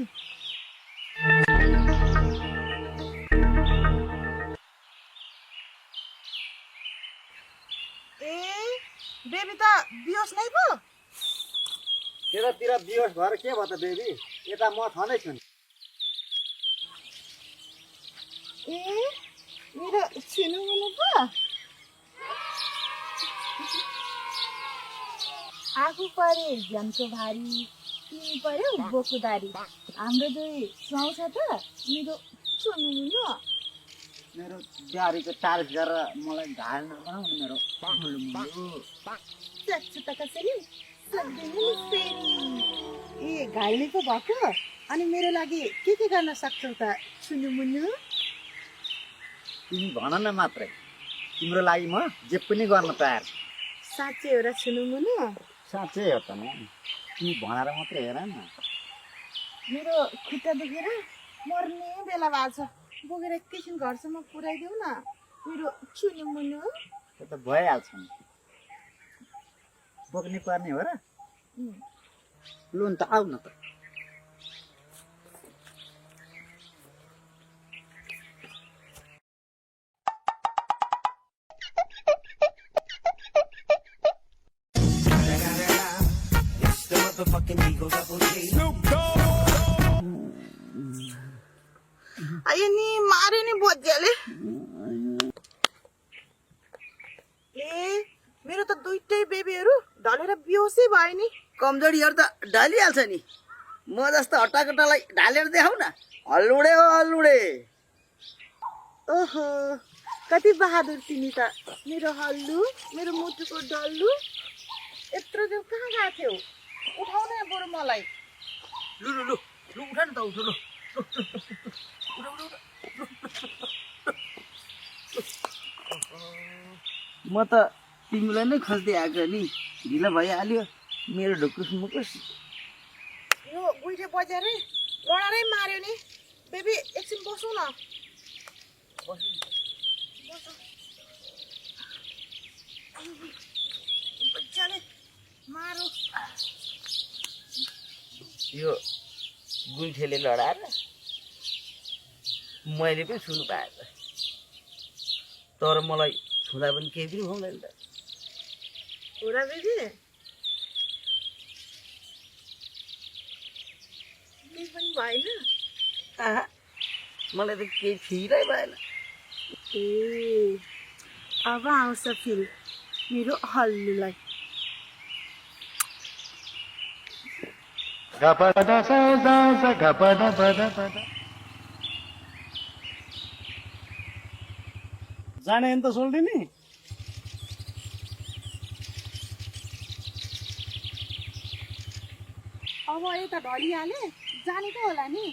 ए बेबी त बिहोस नै पो त्यतातिर बिहोस भएर के भयो त बेबी यता म छँदै छु नि ए मेरो छिनु मुनु पो आफू परे झ्याम्सो भारी तिमी पर्यो बोकुदारी हाम्रो दुई सुहाउँछ त मेरो सुन्नु मुनु मेरो जारीको तारिफ गरेर मलाई घायल नबनाउनु मेरो सक्छु त कसरी सक्दैनौ फेरि ए घाइले पो भएको अनि मेरो लागि के गर्न सक्छौ त सुन्नु मुनु तिमी भन न मात्रै, तिम्रो लागि म जे पनि गर्न तयार छु। साँच्चै हो र छुनु मुनु? साँच्चै हो त नि, तिमी भनेर मात्रै हेर न। मेरो खुट्टा दुखेर मर्ने बेला भएको छ, बोकेर एकैछिन घरसम्म पुऱ्याइदेऊ न मेरो छुनु मुनु। त्यो त भइहाल्छ नि, बोक्नै पर्ने हो र। लु नि त, आऊ न त। आयो नि मार्यो नि बज्याले। ए मेरो त दुईटै बेबीहरू ढलेर बेहोसै भयो नि। कमजोरीहरू त ढलिहाल्छ नि, म जस्तो हट्टाकट्टालाई ढालेर देखाउ न। हल्लुडे हो हल्लुडे। ओहो कति बहादुर तिमी त, मेरो हल्लु, मेरो मुटुको डल्लु। यत्रो देऊ कहाँ गएको थियौ? उठाउन बरु मलाई। लु लु लु लु उठा न त, उठो लु। म त तिमीलाई नै खोज्दै आएको नि, ढिलो भइहाल्यो मेरो ढुकुस मुकुस। यो बुढे बजारै लडारै मार्यो नि। बेबी एकछिन बसौँ न। बच्चाले मारो। यो गुइठेले लडाएर मैले पनि छुनु पाएँ त, तर मलाई छुँदा पनि केही पनि हुँदैन त। हो र बेबी? केही पनि भएन? मलाई त केही फिलै भएन। ए अब आउँछ फिल मेरो हल्लुलाई। जाने नि त सोल्टी नि। अब यता ढलिहाले जाने त होला नि।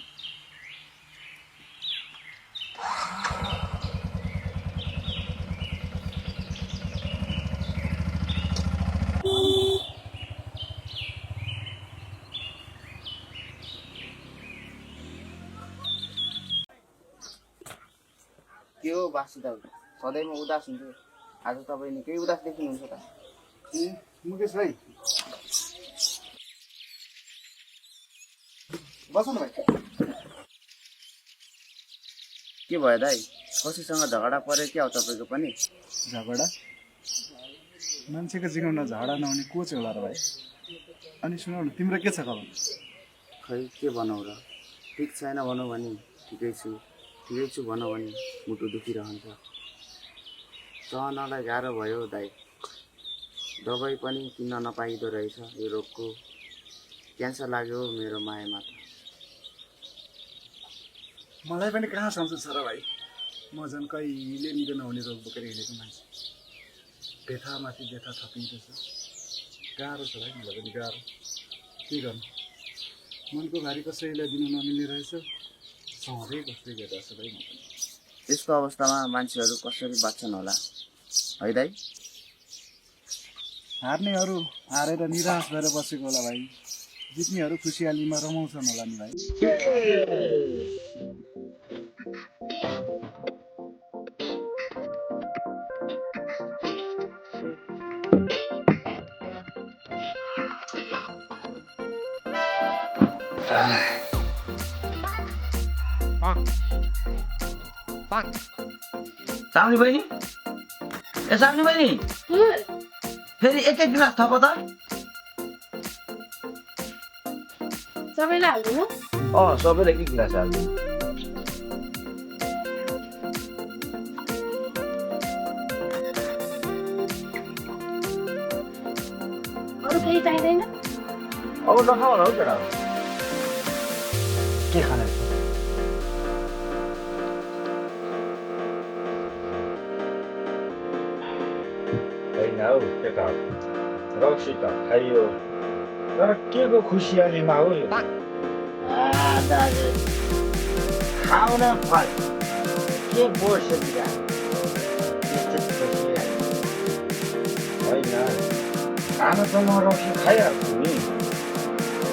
के हो वासुदेव, सधैँ म उदास हुन्छु, आज तपाईँ निकै उदास देखिनुहुन्छ त। मुकेश भाइ बस न भाइ। के भयो दाइ, कसैसँग झगडा पऱ्यो क्या हो तपाईँको पनि? झगडा? मान्छेको जीवनमा झगडा नहुने को चाहिँ होला र भाइ? अनि सुनौ न, तिम्रो के छ खबर? खै के भनौँ र, ठिक छैन भनौँ भने ठिकै छु भनौँ भने मुटु दुखिरहन्छ। सहनलाई गाह्रो भयो दाइ, दबाई पनि किन्न नपाइँदो रहेछ यो रोगको। क्यान्सर लाग्यो मेरो मायामा त। मलाई पनि कहाँ सम्झ छ र भाइ, म झन् कहिले निको नहुने रोग बोकेर हिँडेको मान्छे। व्यथामाथि व्यथा थपिँदैछ, गाह्रो छ भाइ, मलाई पनि गाह्रो। के गर्नु, मनको भारी कसैलाई दिनु नमिल्ने रहेछ, सधैँ कस्तै गरिरहेको छ भाइ म पनि। यस्तो अवस्थामा मान्छेहरू कसरी बाँच्छन् होला है दाइ? हार्नेहरू हारेर निराश भएर बसेको होला भाइ, जित्नेहरू खुसियालीमा रमाउँछन् होला नि भाइ। सामने बहिनी, ए सामने बहिनी, फेरि एक गिलास थप त। सबैलाई हाल्दिनु? सबैलाई एक गिलास हाल्नु। अरू केही चाहिँदैन? अब नखाऊ होला हौ केटा, के खाने? होइन हौ केटा, रक्सी त खाइयो, तर के को खुसियालीमा हो यो? खाउन फल के बोर्छ होइन खाना त म रक्सी खाइहाल्छु नि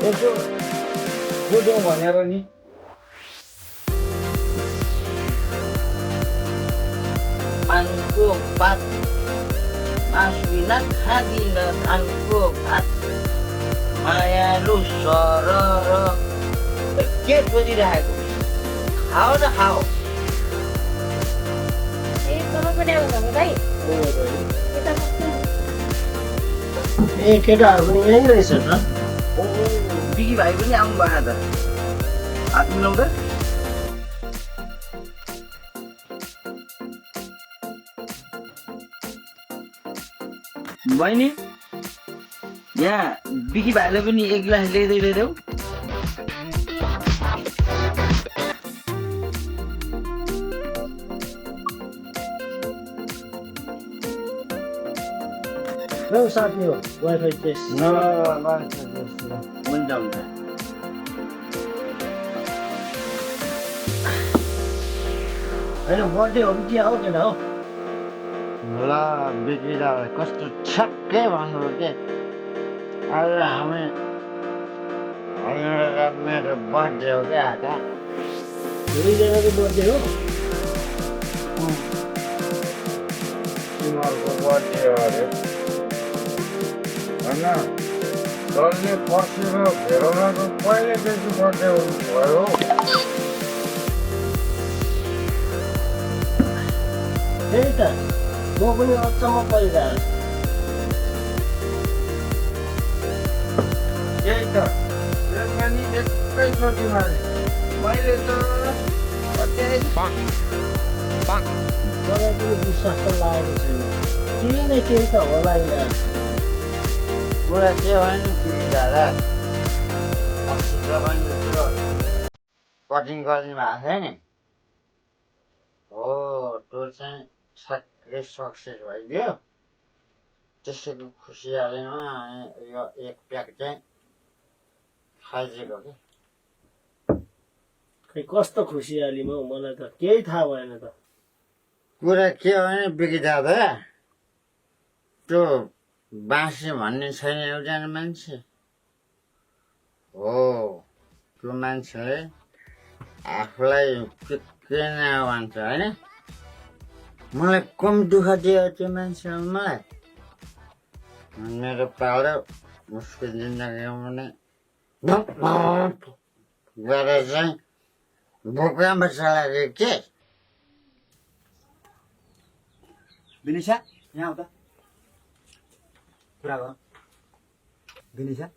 यसो बुझौँ भनेर नि पानको पात मासु बिना खाँदिन धानको भात मायालु सरर के खोजिरहेको खाओ न खाओ ए तपाईँ पनि आउनुभएको दाइ यता बस्नु ए केटाहरू पनि यहीँ रहेछ त ओ बिकी भाइ पनि आउनु भएको त हात मिलाउँदा बहिनी यहाँ बिकी भाइलाई पनि एक गिलास ल्याइदेऊ ल साथी हो वाइफाई टेस्ट हुन्छ हुन्छ होइन बर्थडे हो कि के हो केटा हो ल बिग्रिँदा कस्तो छक्कै भन्नु के आज हामी मेरो बर्थडे हो क्या आका दुईजनाको बर्थडे हो तिमीहरूको बर्थडे हो अरे होइन डल्ले पर्सि र भेरोनाको पहिलेदेखि बर्थडे हुनु भयो त्यही त म पनि अचम्म परिरहेको त्यही त पनि एकैचोटि मैले त मलाई पनि विश्वास त लागेको छैन केही न केही त होला यहाँ कुरा के होइन कि दादा अस्ति तपाईँले कटिङ गरिदिनु भएको थियो नि हो त्यो चाहिँ सबै सक्सेस भइदियो त्यसैको खुसियालीमा यो एक प्याक चाहिँ खाइदिएको कि खै कस्तो खुसियालीमा हौ मलाई त केही थाहा भएन त कुरा के हो भने बिकी दादा त्यो बाँसी भन्ने छैन एउटा मान्छे हो त्यो मान्छेले आफूलाई के न भन्छ होइन मलाई कम दुःख दियो त्यो मान्छेले मलाई मेरो पालो उसको जिन्दगीमा पनि गरेर चाहिँ भोकमा चलाएको के विनिशा यहाँ आऊ त कुरा गर विनिशा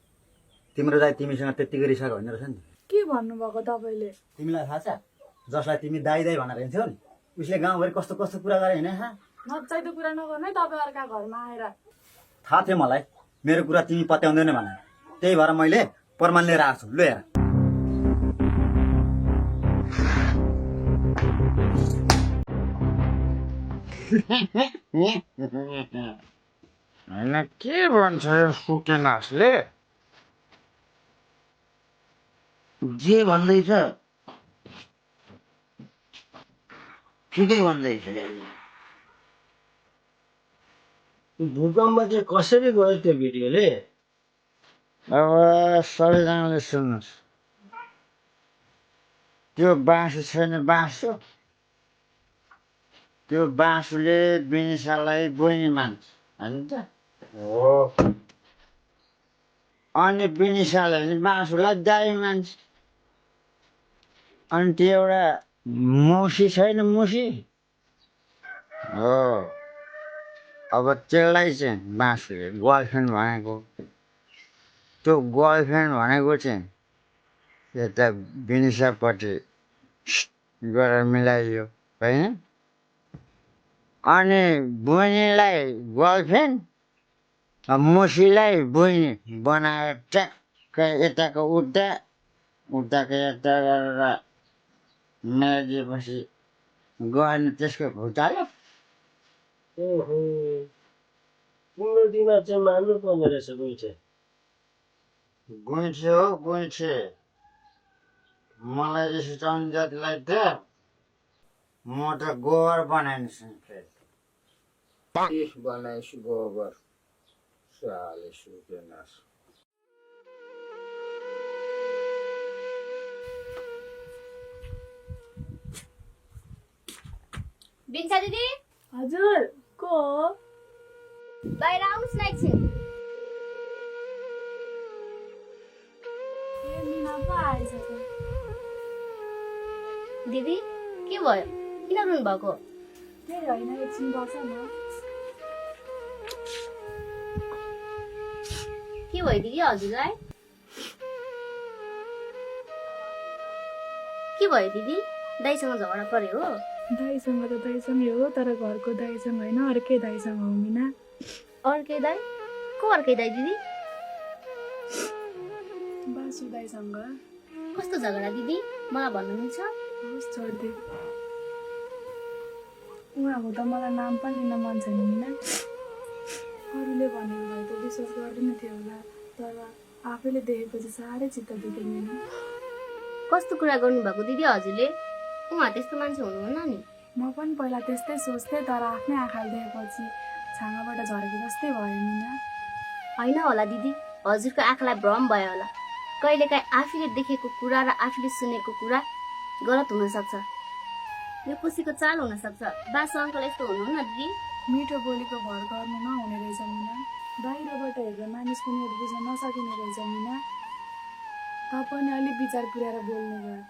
तिम्रो दाइ तिमीसँग त्यत्तिकै रिसाएको होइन रहेछ नि के भन्नुभएको तपाईँले तिमीलाई थाहा छ जसलाई तिमी दाइ दाइ भनेर हिँड्थ्यौ नि उसले गाउँभरि कस्तो कस्तो कुरा गरे होइन नचाहिँदो कुरा नगर्नु है तपाईँ अर्का घरमा आएर थाहा थियो मलाई मेरो कुरा तिमी पत्याउँदैन भनेर त्यही भएर मैले प्रमाण लिएर आएको छु ल हेर होइन के भन्छ यो सुकेनासले जे भन्दैछ ठिकै भन्दैछ भूकम्प चाहिँ कसरी गयो त्यो भिडियोले अब सबैजनाले सुन्नुहोस् त्यो बाँसु छैन बाँसु त्यो बाँसुले विनिशालाई बहिनी मान्छ होइन त हो अनि विनिशाले बाँसुलाई दाइ मान्छ अनि त्यो एउटा मौसी छैन मुसी हो अब त्यसलाई चाहिँ बाँसुले गर्लफ्रेन्ड भनेको त्यो गर्लफ्रेन्ड भनेको चाहिँ यता विनिशापट्टि गरेर मिलाइयो होइन अनि बहिनीलाई गर्लफ्रेन्ड मुसीलाई बहिनी बनाएर ट्याक्कै यताको उता उताको यता गरेर मिलाइदिएपछि गएन त्यसको भुटाल्यो ओहो तिम्रो दिमाग चाहिँ मान्नु पर्ने रहेछ गुइठे गुइठे हो गुइठे मलाई रिसाउने जातिलाई त म त गोबर बनाइन्छ बनाइछु गोबर साले सुकेनस् बिन्सा दिदी हजुर को हो बाहिर आउनुहोस् न एकछिन। ए मिना पो आएछ त दिदी के भयो किन रुनु भएको? केही होइन एकछिन बस न के भयो दिदी हजुरलाई? के भयो दिदी? दाइसँग झगडा पर्यो हो? दाइसँग त दाइसँगै हो तर घरको दाइसँग होइन अर्कै दाइसँग हो मिना। अर्कै दाइ? को अर्कै दाइ दिदी? बासु दाइसँग। कस्तो झगडा दिदी मलाई भन्नु मिल्छ? होस् छोड्दे उहाँको त मलाई नाम पनि लिन मन छैन मिना। अरूले भनेको भए त विश्वास गर्दैन थियो होला तर आफैले देखेपछि साह्रै चित्त दुख्यो मिना। कस्तो कुरा गर्नुभएको दिदी हजुरले? उहाँ त्यस्तो मान्छे हुनुहुन्न नि। म पनि पहिला त्यस्तै सोच्थेँ तर आफ्नै आँखाले देखेपछि छाँगाबाट झरेको जस्तै भयो मिना। होइन होला दिदी हजुरको आँखालाई भ्रम भयो होला। कहिलेकाहीँ आफूले देखेको कुरा र आफूले सुनेको कुरा गलत हुनसक्छ। यो खुसीको चाल हुनसक्छ। बासु अङ्कल यस्तो हुनुहुन्न दिदी। मिठो बोलीको भर गर्नु नहुने रहेछ मिना। बाहिरबाट हेरेर मानिसको नियत बुझ्न नसकिने रहेछ मिना। पनि अलिक विचार पुर्याएर बोल्ने भयो।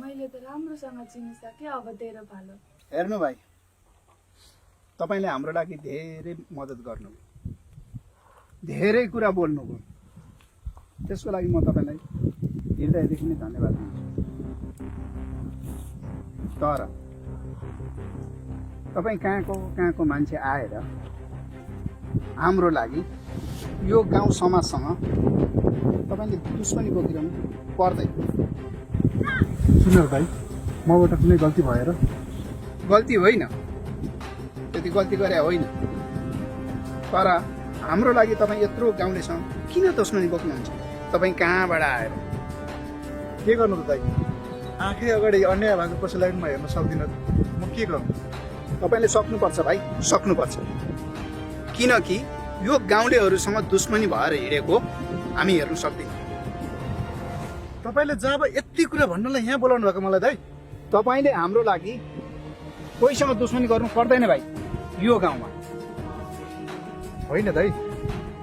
मैले त राम्रोसँग चिनिसकेँ अब तेरो पालो। हेर्नु भाइ तपाईँले हाम्रो लागि धेरै मद्दत गर्नुभयो धेरै कुरा बोल्नुभयो त्यसको लागि म तपाईँलाई हृदयदेखि नै धन्यवाद दिन्छु। तर तपाईँ कहाँको मान्छे आएर हाम्रो लागि यो गाउँ समाजसँग तपाईँले दुश्मनी बोकिरहनु पर्दैन। सुन्नु भाइ मबाट कुनै गल्ती भएर गल्ती होइन त्यति गल्ती गरे होइन तर हाम्रो लागि तपाईँ यत्रो गाउँलेसँग किन दुश्मनी बोक्नुहुन्छ? तपाईँ कहाँबाट आएर के गर्नु त दाइ? आँखै अगाडि अन्याय भएको कसैलाई म हेर्न सक्दिनँ म के गर्नु? तपाईँले सक्नुपर्छ भाइ सक्नुपर्छ किनकि यो गाउँलेहरूसँग दुश्मनी भएर हिँडेको हामी हेर्नु सक्दैनौँ। तपाईँले जब यति कुरा भन्नलाई यहाँ बोलाउनु भएको मलाई दाइ? तपाईँले हाम्रो लागि कोहीसँग दुश्मनी गर्नु पर्दैन भाइ यो गाउँमा। होइन दाइ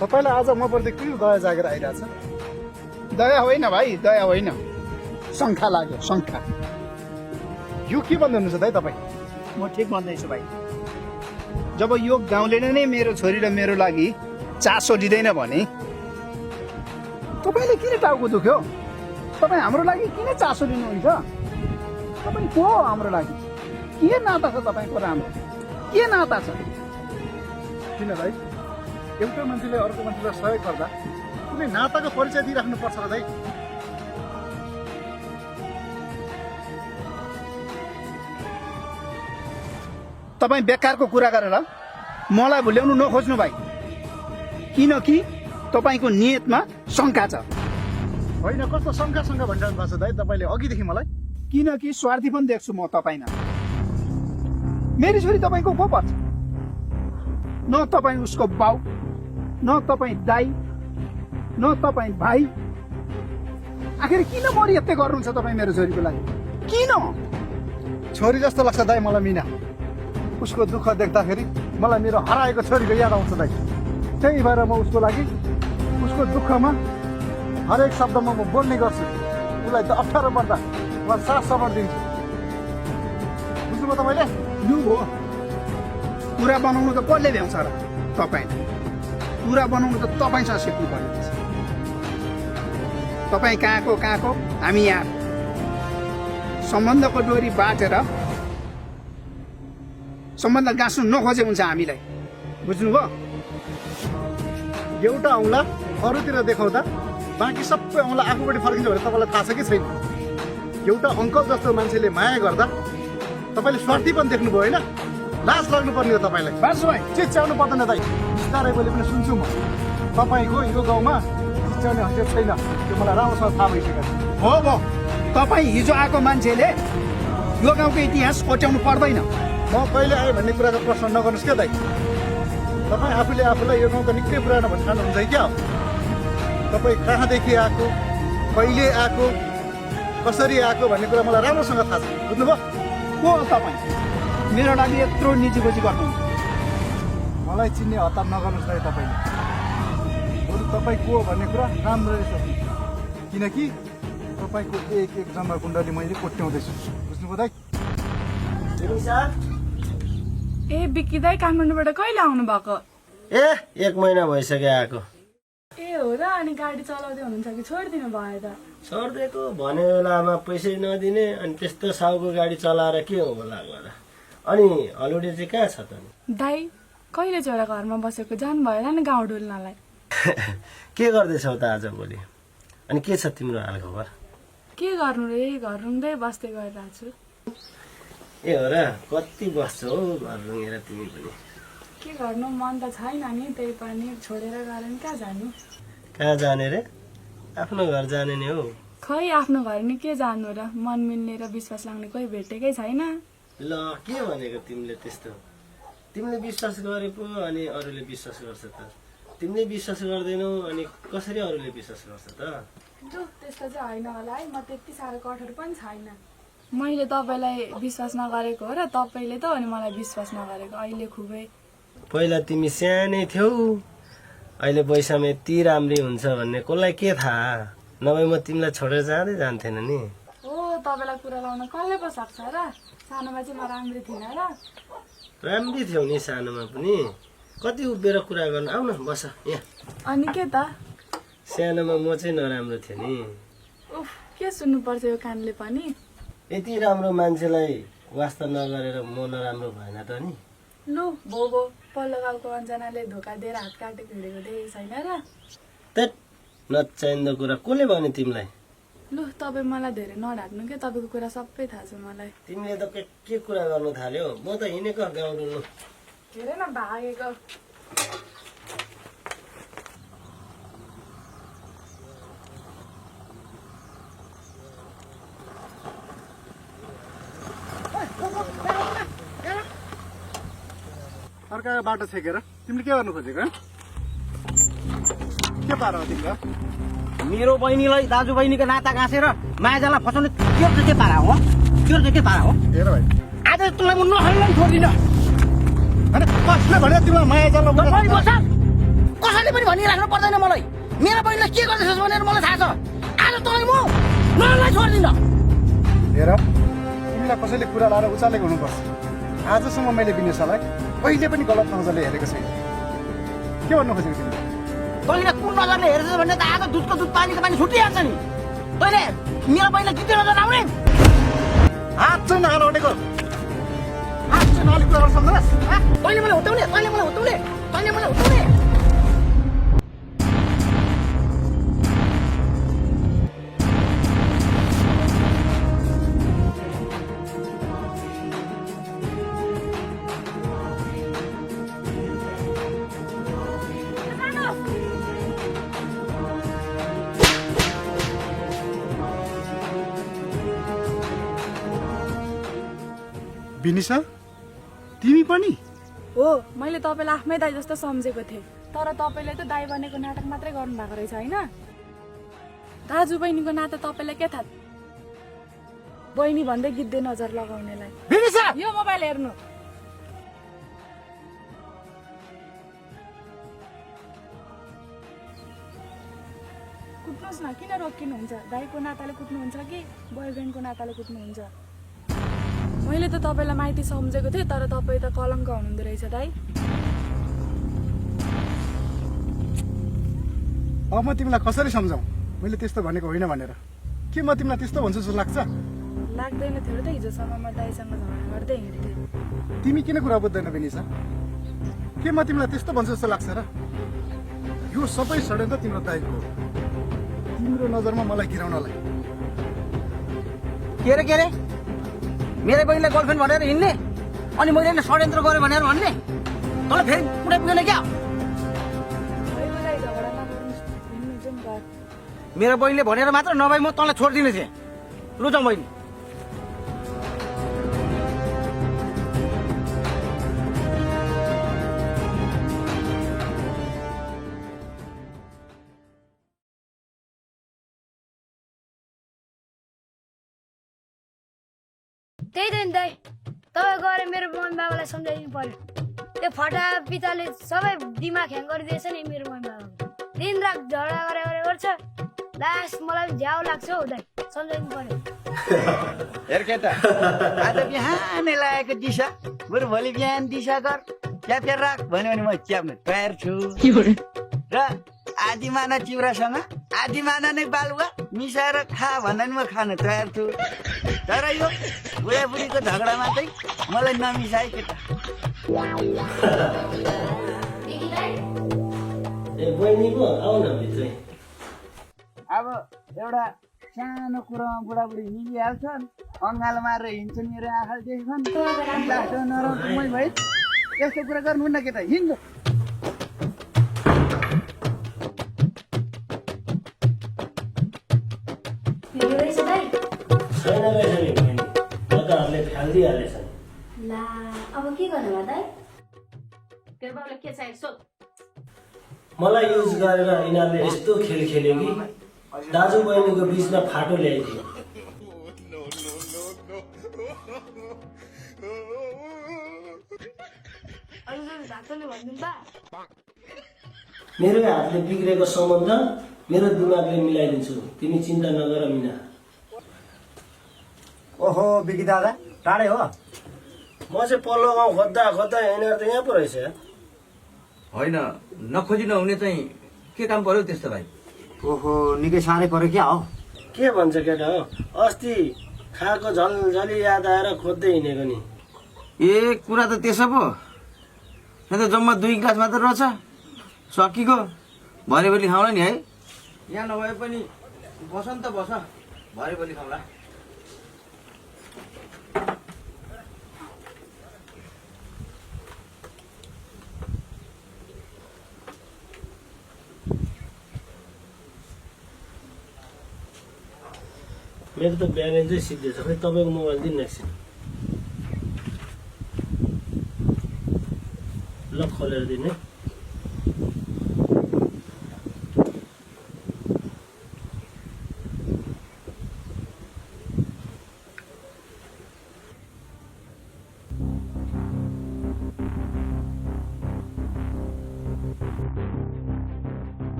तपाईँलाई आज म प्रति किन दया जागेर आइरहेछ? दया होइन भाइ दया होइन शङ्का लाग्यो शङ्का। यो के भन्दै हुनुहुन्छ दाइ तपाईँ? म ठिक भन्दैछु भाइ। जब यो गाउँले नै मेरो छोरी र मेरो लागि चासो दिँदैन भने तपाईँले किन टाउको दुख्यो? तपाईँ हाम्रो लागि किन चासो लिनुहुन्छ? तपाईँ को हो हाम्रो लागि? के नाता छ तपाईँको र हाम्रो? के नाता छ? किन दाइ एउटा मान्छेले अर्को मान्छेलाई सहयोग गर्दा कुनै नाताको परिचय दिइराख्नु पर्छ र दाइ? तपाईँ बेकारको कुरा गरेर मलाई भुल्याउनु नखोज्नु भाइ किनकि तपाईँको नियतमा शङ्का छ। होइन कस्तो शङ्का भनिरहनु भएको छ दाइ तपाईँले अघिदेखि मलाई? किनकि स्वार्थी पनि देख्छु म तपाईँमा। मेरी छोरी तपाईँको को पर्छ? न तपाईँ उसको बाउ न तपाईँ दाइ न तपाईँ भाइ। आखिर किन मरि यस्तै गर्नुहुन्छ तपाईँ मेरो छोरीको लागि? किन? छोरी जस्तो लाग्छ दाइ मलाई मिना। उसको दुःख देख्दाखेरि मलाई मेरो हराएको छोरीको याद आउँछ दाइ। त्यही भएर म उसको लागि उसको दुःखमा हरेक शब्दमा म बोल्ने गर्छु। उसलाई त अप्ठ्यारो पर्दा म साथ सबर दिन्छु। बुझ्नुभयो तपाईँले? लु हो कुरा बनाउनु त कसले भ्याउँछ र? तपाईँले कुरा बनाउनु त तपाईँसँग सिक्नु पर्ने रहेछ। तपाईँ कहाँको हामी यहाँ सम्बन्धको डोरी बाटेर सम्बन्ध गाँच्नु नखोजे हुन्छ हामीलाई। बुझ्नुभयो? एउटा औँला अरूतिर देखाउँदा बाँकी सबै औँला आफूपट्टि फर्किन्छ भने तपाईँलाई थाहा छ कि छैन? एउटा अङ्कल जस्तो मान्छेले माया गर्दा तपाईँले स्वार्थी पनि देख्नुभयो होइन? लाज लाग्नुपर्ने हो तपाईँलाई। बासु भाइ चिच्याउनु पर्दैन दाइ। बिस्तारै बोले पनि सुन्छु म। तपाईँको यो गाउँमा चिच्याउने हतियार छैन त्यो मलाई राम्रोसँग थाहा भइसकेको छ। हो तपाईँ हिजो आएको मान्छेले यो गाउँको इतिहास कोट्याउनु पर्दैन। म कहिले आएँ भन्ने कुराको प्रश्न नगर्नुहोस् क्या दाइ। तपाईँ आफूले आफूलाई यो गाउँको निकै पुरानो भन्न ठान्नुहुन्छ क्या? तपाईँ कहाँदेखि आएको, कहिले आएको, कसरी आएको भन्ने कुरा मलाई राम्रोसँग थाहा छ, बुझ्नुभयो? को हो तपाईँ? मेरो लागि यत्रो निजीबोजी गर्नुहुन्छ। मलाई चिन्ने हतार नगर्नुहोस् दाइ तपाईँले। बरु तपाईँ को हो भन्ने कुरा राम्ररी सोच्नुहोस्, किनकि तपाईँको एक एक जम्मा कुण्डली मैले कोट्याउँदैछु, बुझ्नुभयो दाइ? ए बिक्की दाई काठमाडौँबाट कहिले आउनु भएको? ए 1 महिना भइसक्यो आएको। ए हो र, अनि गाडी चलाउँदै हुनुहुन्छ कि छोडिदिनु भयो त? छोडिदिएको भने बेलामा पैसै नदिने, अनि त्यस्तो साउको गाडी चलाएर के हो होला गएर। अनि हलुडे चाहिँ कहाँ छ त? दाई कहिले छोरा घरमा बसेको, जानुभयो होला नि गाउँ डुल्नलाई। के गर्दैछौ त आज भोलि? अनि के छ तिम्रो हालखबर? के गर्नु रे, घर रुँदै बस्दै गरिरहेको छु। ए हो र, कति बस्छौ हौ घर रुँगेर तिमी पनि? के गर्नु, मन त छैन नि, त्यही पनि छोडेर गएर नि कहाँ जानु? कहाँ जाने रे? आफ्नो घर जाने नि हौ। खै आफ्नो घर नि के जानु र, मन मिल्ने र विश्वास लाग्ने कोही भेटेकै छैन। ल के भनेको तिमीले त्यस्तो? तिमीले विश्वास गरे पो अनि अरूले विश्वास गर्छ त? तिमीले विश्वास गर्दैनौ अनि कसरी अरूले विश्वास गर्छ त? जो त्यस्तो चाहिँ होइन होला है, म त्यति साह्रो कठोर पनि छैन। मैले तपाईँलाई विश्वास नगरेको हो र तपाईँले त अनि मलाई विश्वास नगरेको। अहिले खुबै पहिला तिमी सानै थियौ, अहिले पैसामा यति राम्री हुन्छ भन्ने कसलाई के थाहा? नभए म तिमीलाई छोडेर जाँदै जान्थेन नि। हो, तपाईँलाई कुरा लाउन कसले पो सक्छ र? सानोमा चाहिँ म राम्री थिइनँ र? राम्री थियौ नि सानोमा पनि। कति उभिएर कुरा गर्नु, आउ न बस यहाँ। अनि के त? सानोमा म चाहिँ नराम्रो थिएँ नि। उफ, के सुन्नुपर्छ यो कानले पनि? यति राम्रो मान्छेलाई वास्ता नगरेर म नराम्रो भएन त नि? लु भो पल्लो गाउँको अञ्जनाले धोका दिएर हात काटेको हिँडेको देखेको छैन र? त्यट नचाहिँदो कुरा कसले भन्यो तिमीलाई? लु तपाईँ मलाई धेरै नढाक्नु के, तपाईँको कुरा सबै थाहा छ मलाई। तिमीले त के कुरा गर्नु थाल्यो? म त हिँडेको गाउँ डुल्नु। हेर न भागेको। अर्का बाटो छेकेर तिमीले के गर्नु खोजेको? के पार हो तिमीलाई? मेरो बहिनीलाई दाजुबहिनीको नाता गाँसेर मायाजालमा फसाउने त्यो चाहिँ के पारा हो? त्यो चाहिँ के पारा हो? हेर भाइ, आज तँलाई म नखाइलाई छोड्दिनँ। अरे कसले भन्यो तिमीलाई माया जाल? कसैले पनि भनिराख्नु पर्दैन मलाई। मेरो बहिनीलाई के गर्दैछस् भनेर मलाई थाहा छ। आज तँलाई म नखाइलाई छोड्दिनँ। हेर, तिमीलाई कसैले कुरा लाएर उचालेको हुनुपर्छ। आजसम्म मैले विनेशालाई कहिले पनि गलत नजरले हेरेको छैन। के भन्नु खोजेको तिमीले? तैँले कुन नजरले हेर्छस् भने त आज दुधको दुध पानीको पानी छुटिहाल्छ नि। तैँले मेरो बहिनीलाई जित्यो नजर आउने? हात चाहिँ नहाल्नु, हात चाहिँ नहाल्ने कुरा गर्नु सक्दैनस्? तैँले मलाई हुत्याउने, तैँले मलाई हुत्याउने, तैँले मलाई हुत्याउने। विनिशा, तिमी पनि? हो, मैले तपाईँलाई आफ्नै दाइ जस्तो सम्झेको थिएँ, तर तपाईँले त दाइ बनेको नाटक मात्रै गर्नु भएको रहेछ होइन? दाजु बहिनीको नाता तपाईँलाई के थाहा? बहिनी भन्दै गिद्धे नजर लगाउनेलाई। विनिशा, यो मोबाइल हेर्नु। कुट्नुहोस् न, किन रोकिनुहुन्छ? दाइको नाताले कुट्नुहुन्छ कि बोयफ्रेन्डको नाताले कुट्नुहुन्छ? मैले त तपाईँलाई माइती सम्झेको थिएँ, तर तपाईँ त कलङ्क हुनुहुँदो रहेछ दाइ। अब म तिमीलाई कसरी सम्झाउँ? मैले त्यस्तो भनेको होइन भनेर। के म तिमीलाई त्यस्तो भन्छु जस्तो लाग्छ? लाग्दैन थियो र त, हिजोसम्म म दाइसँग झगडा गर्दै हिँड्थेँ। तिमी किन कुरा बुझ्दैन विनिशा? के म तिमीलाई त्यस्तो भन्छु जस्तो लाग्छ र? यो सबै षड्यन्त्र तिम्रो दाइको हो, तिम्रो नजरमा मलाई गिराउनलाई। के रे मेरो बहिनीलाई गर्लफ्रेन्ड भनेर हिँड्ने अनि मैले षड्यन्त्र गरेँ भनेर भन्ने? तँलाई फेरि पुरै पुगेन क्या? मेरो बहिनीले भनेर मात्र, नभए म तँलाई छोडिदिने थिएँ। लु जाउँ बहिनी। त्यही त नि दाइ तपाईँ गएर मेरो मम्मी बाबालाई सम्झाइदिनु पर्यो त्यो फटा पिताले सबै दिमाग ह्याङ गरिदिएछ नि मेरो मम्मी बाबाको दिनरात झगडा गरे गर्छ लास्ट मलाई झ्याउ लाग्छ हौ दाइ सम्झाइदिनु पर्यो हेर केटा आज बिहानै लागेको दिशा बरु भोलि बिहान दिशा गर च्यापेर राख भन्यो भने म च्याप्न तयार छु र आधी माना चिउरासँग आधी माना नै बालुवा मिसाएर खा भन्दा नि म खान तयार छु तर यो बुढाबुढीको झगडामा चाहिँ मलाई नमिसाए केटा ए बहिनी पो आऊ न भित्रै अब एउटा सानो कुरोमा बुढाबुढी मिलिहाल्छन् अङ्गालो मारेर हिँड्छन् मेरो आँखाले देख्छन् नराम्रो भइ यस्तो कुरा गर्नुहुन्न केटा हिँड्नु छैन रहेछ नि बहिनी लताहरूले फालिदिइहालेछन् ला अब के गर्नु दाइ तेरो बाबुले के चाहियो सोध मलाई युज गरेर यिनीहरूले यस्तो खेल खेल्यो कि दाजु बहिनीको बिचमा फाटो ल्याइदियो मेरो हातले बिग्रेको सम्बन्ध मेरो दिमागले मिलाइदिन्छु तिमी चिन्ता नगर मिना ओहो बिकी दादा टाढै हो म चाहिँ पल्लो गाउँ खोज्दा खोज्दा यिनीहरू त यहाँ पो रहेछ होइन नखोजी नहुने चाहिँ के काम पर्यो त्यस्तो भाइ ओहो निकै साह्रै पऱ्यो क्या हो के भन्छ केटा हो अस्ति खाएको झलझली याद आएर खोज्दै हिँडेको नि ए कुरा त त्यसो पो यहाँ त जम्मा 2 ग्लास मात्र रहेछ सकिएको भरे भोलि खाउँला नि है यहाँ नभए पनि बसन्त बस भरे भोलि खाउँला मेरो त ब्यालेन्सै सिद्धिएछ खै तपाईँको मोबाइल दिनु एकछिन लक खोलेर दिने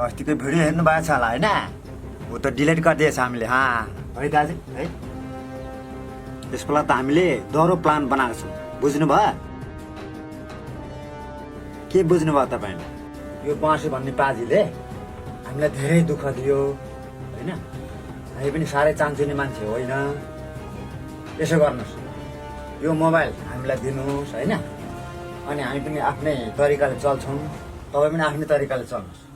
अस्तिको भिडियो हेर्नु भएको छ होला होइन ऊ त डिलिट गरिदिएछ हामीले है दाजु है त्यसको लागि त हामीले दोहोरो प्लान बनाएको छौँ बुझ्नुभयो के बुझ्नुभयो तपाईँले यो बाँसु भन्ने पाजीले हामीलाई धेरै दुःख दियो होइन हामी पनि साह्रै चान्चिने मान्छे होइन यसो गर्नुहोस् यो मोबाइल हामीलाई दिनुहोस् होइन अनि हामी पनि आफ्नै तरिकाले चल्छौँ तपाईँ पनि आफ्नै तरिकाले चल्नुहोस्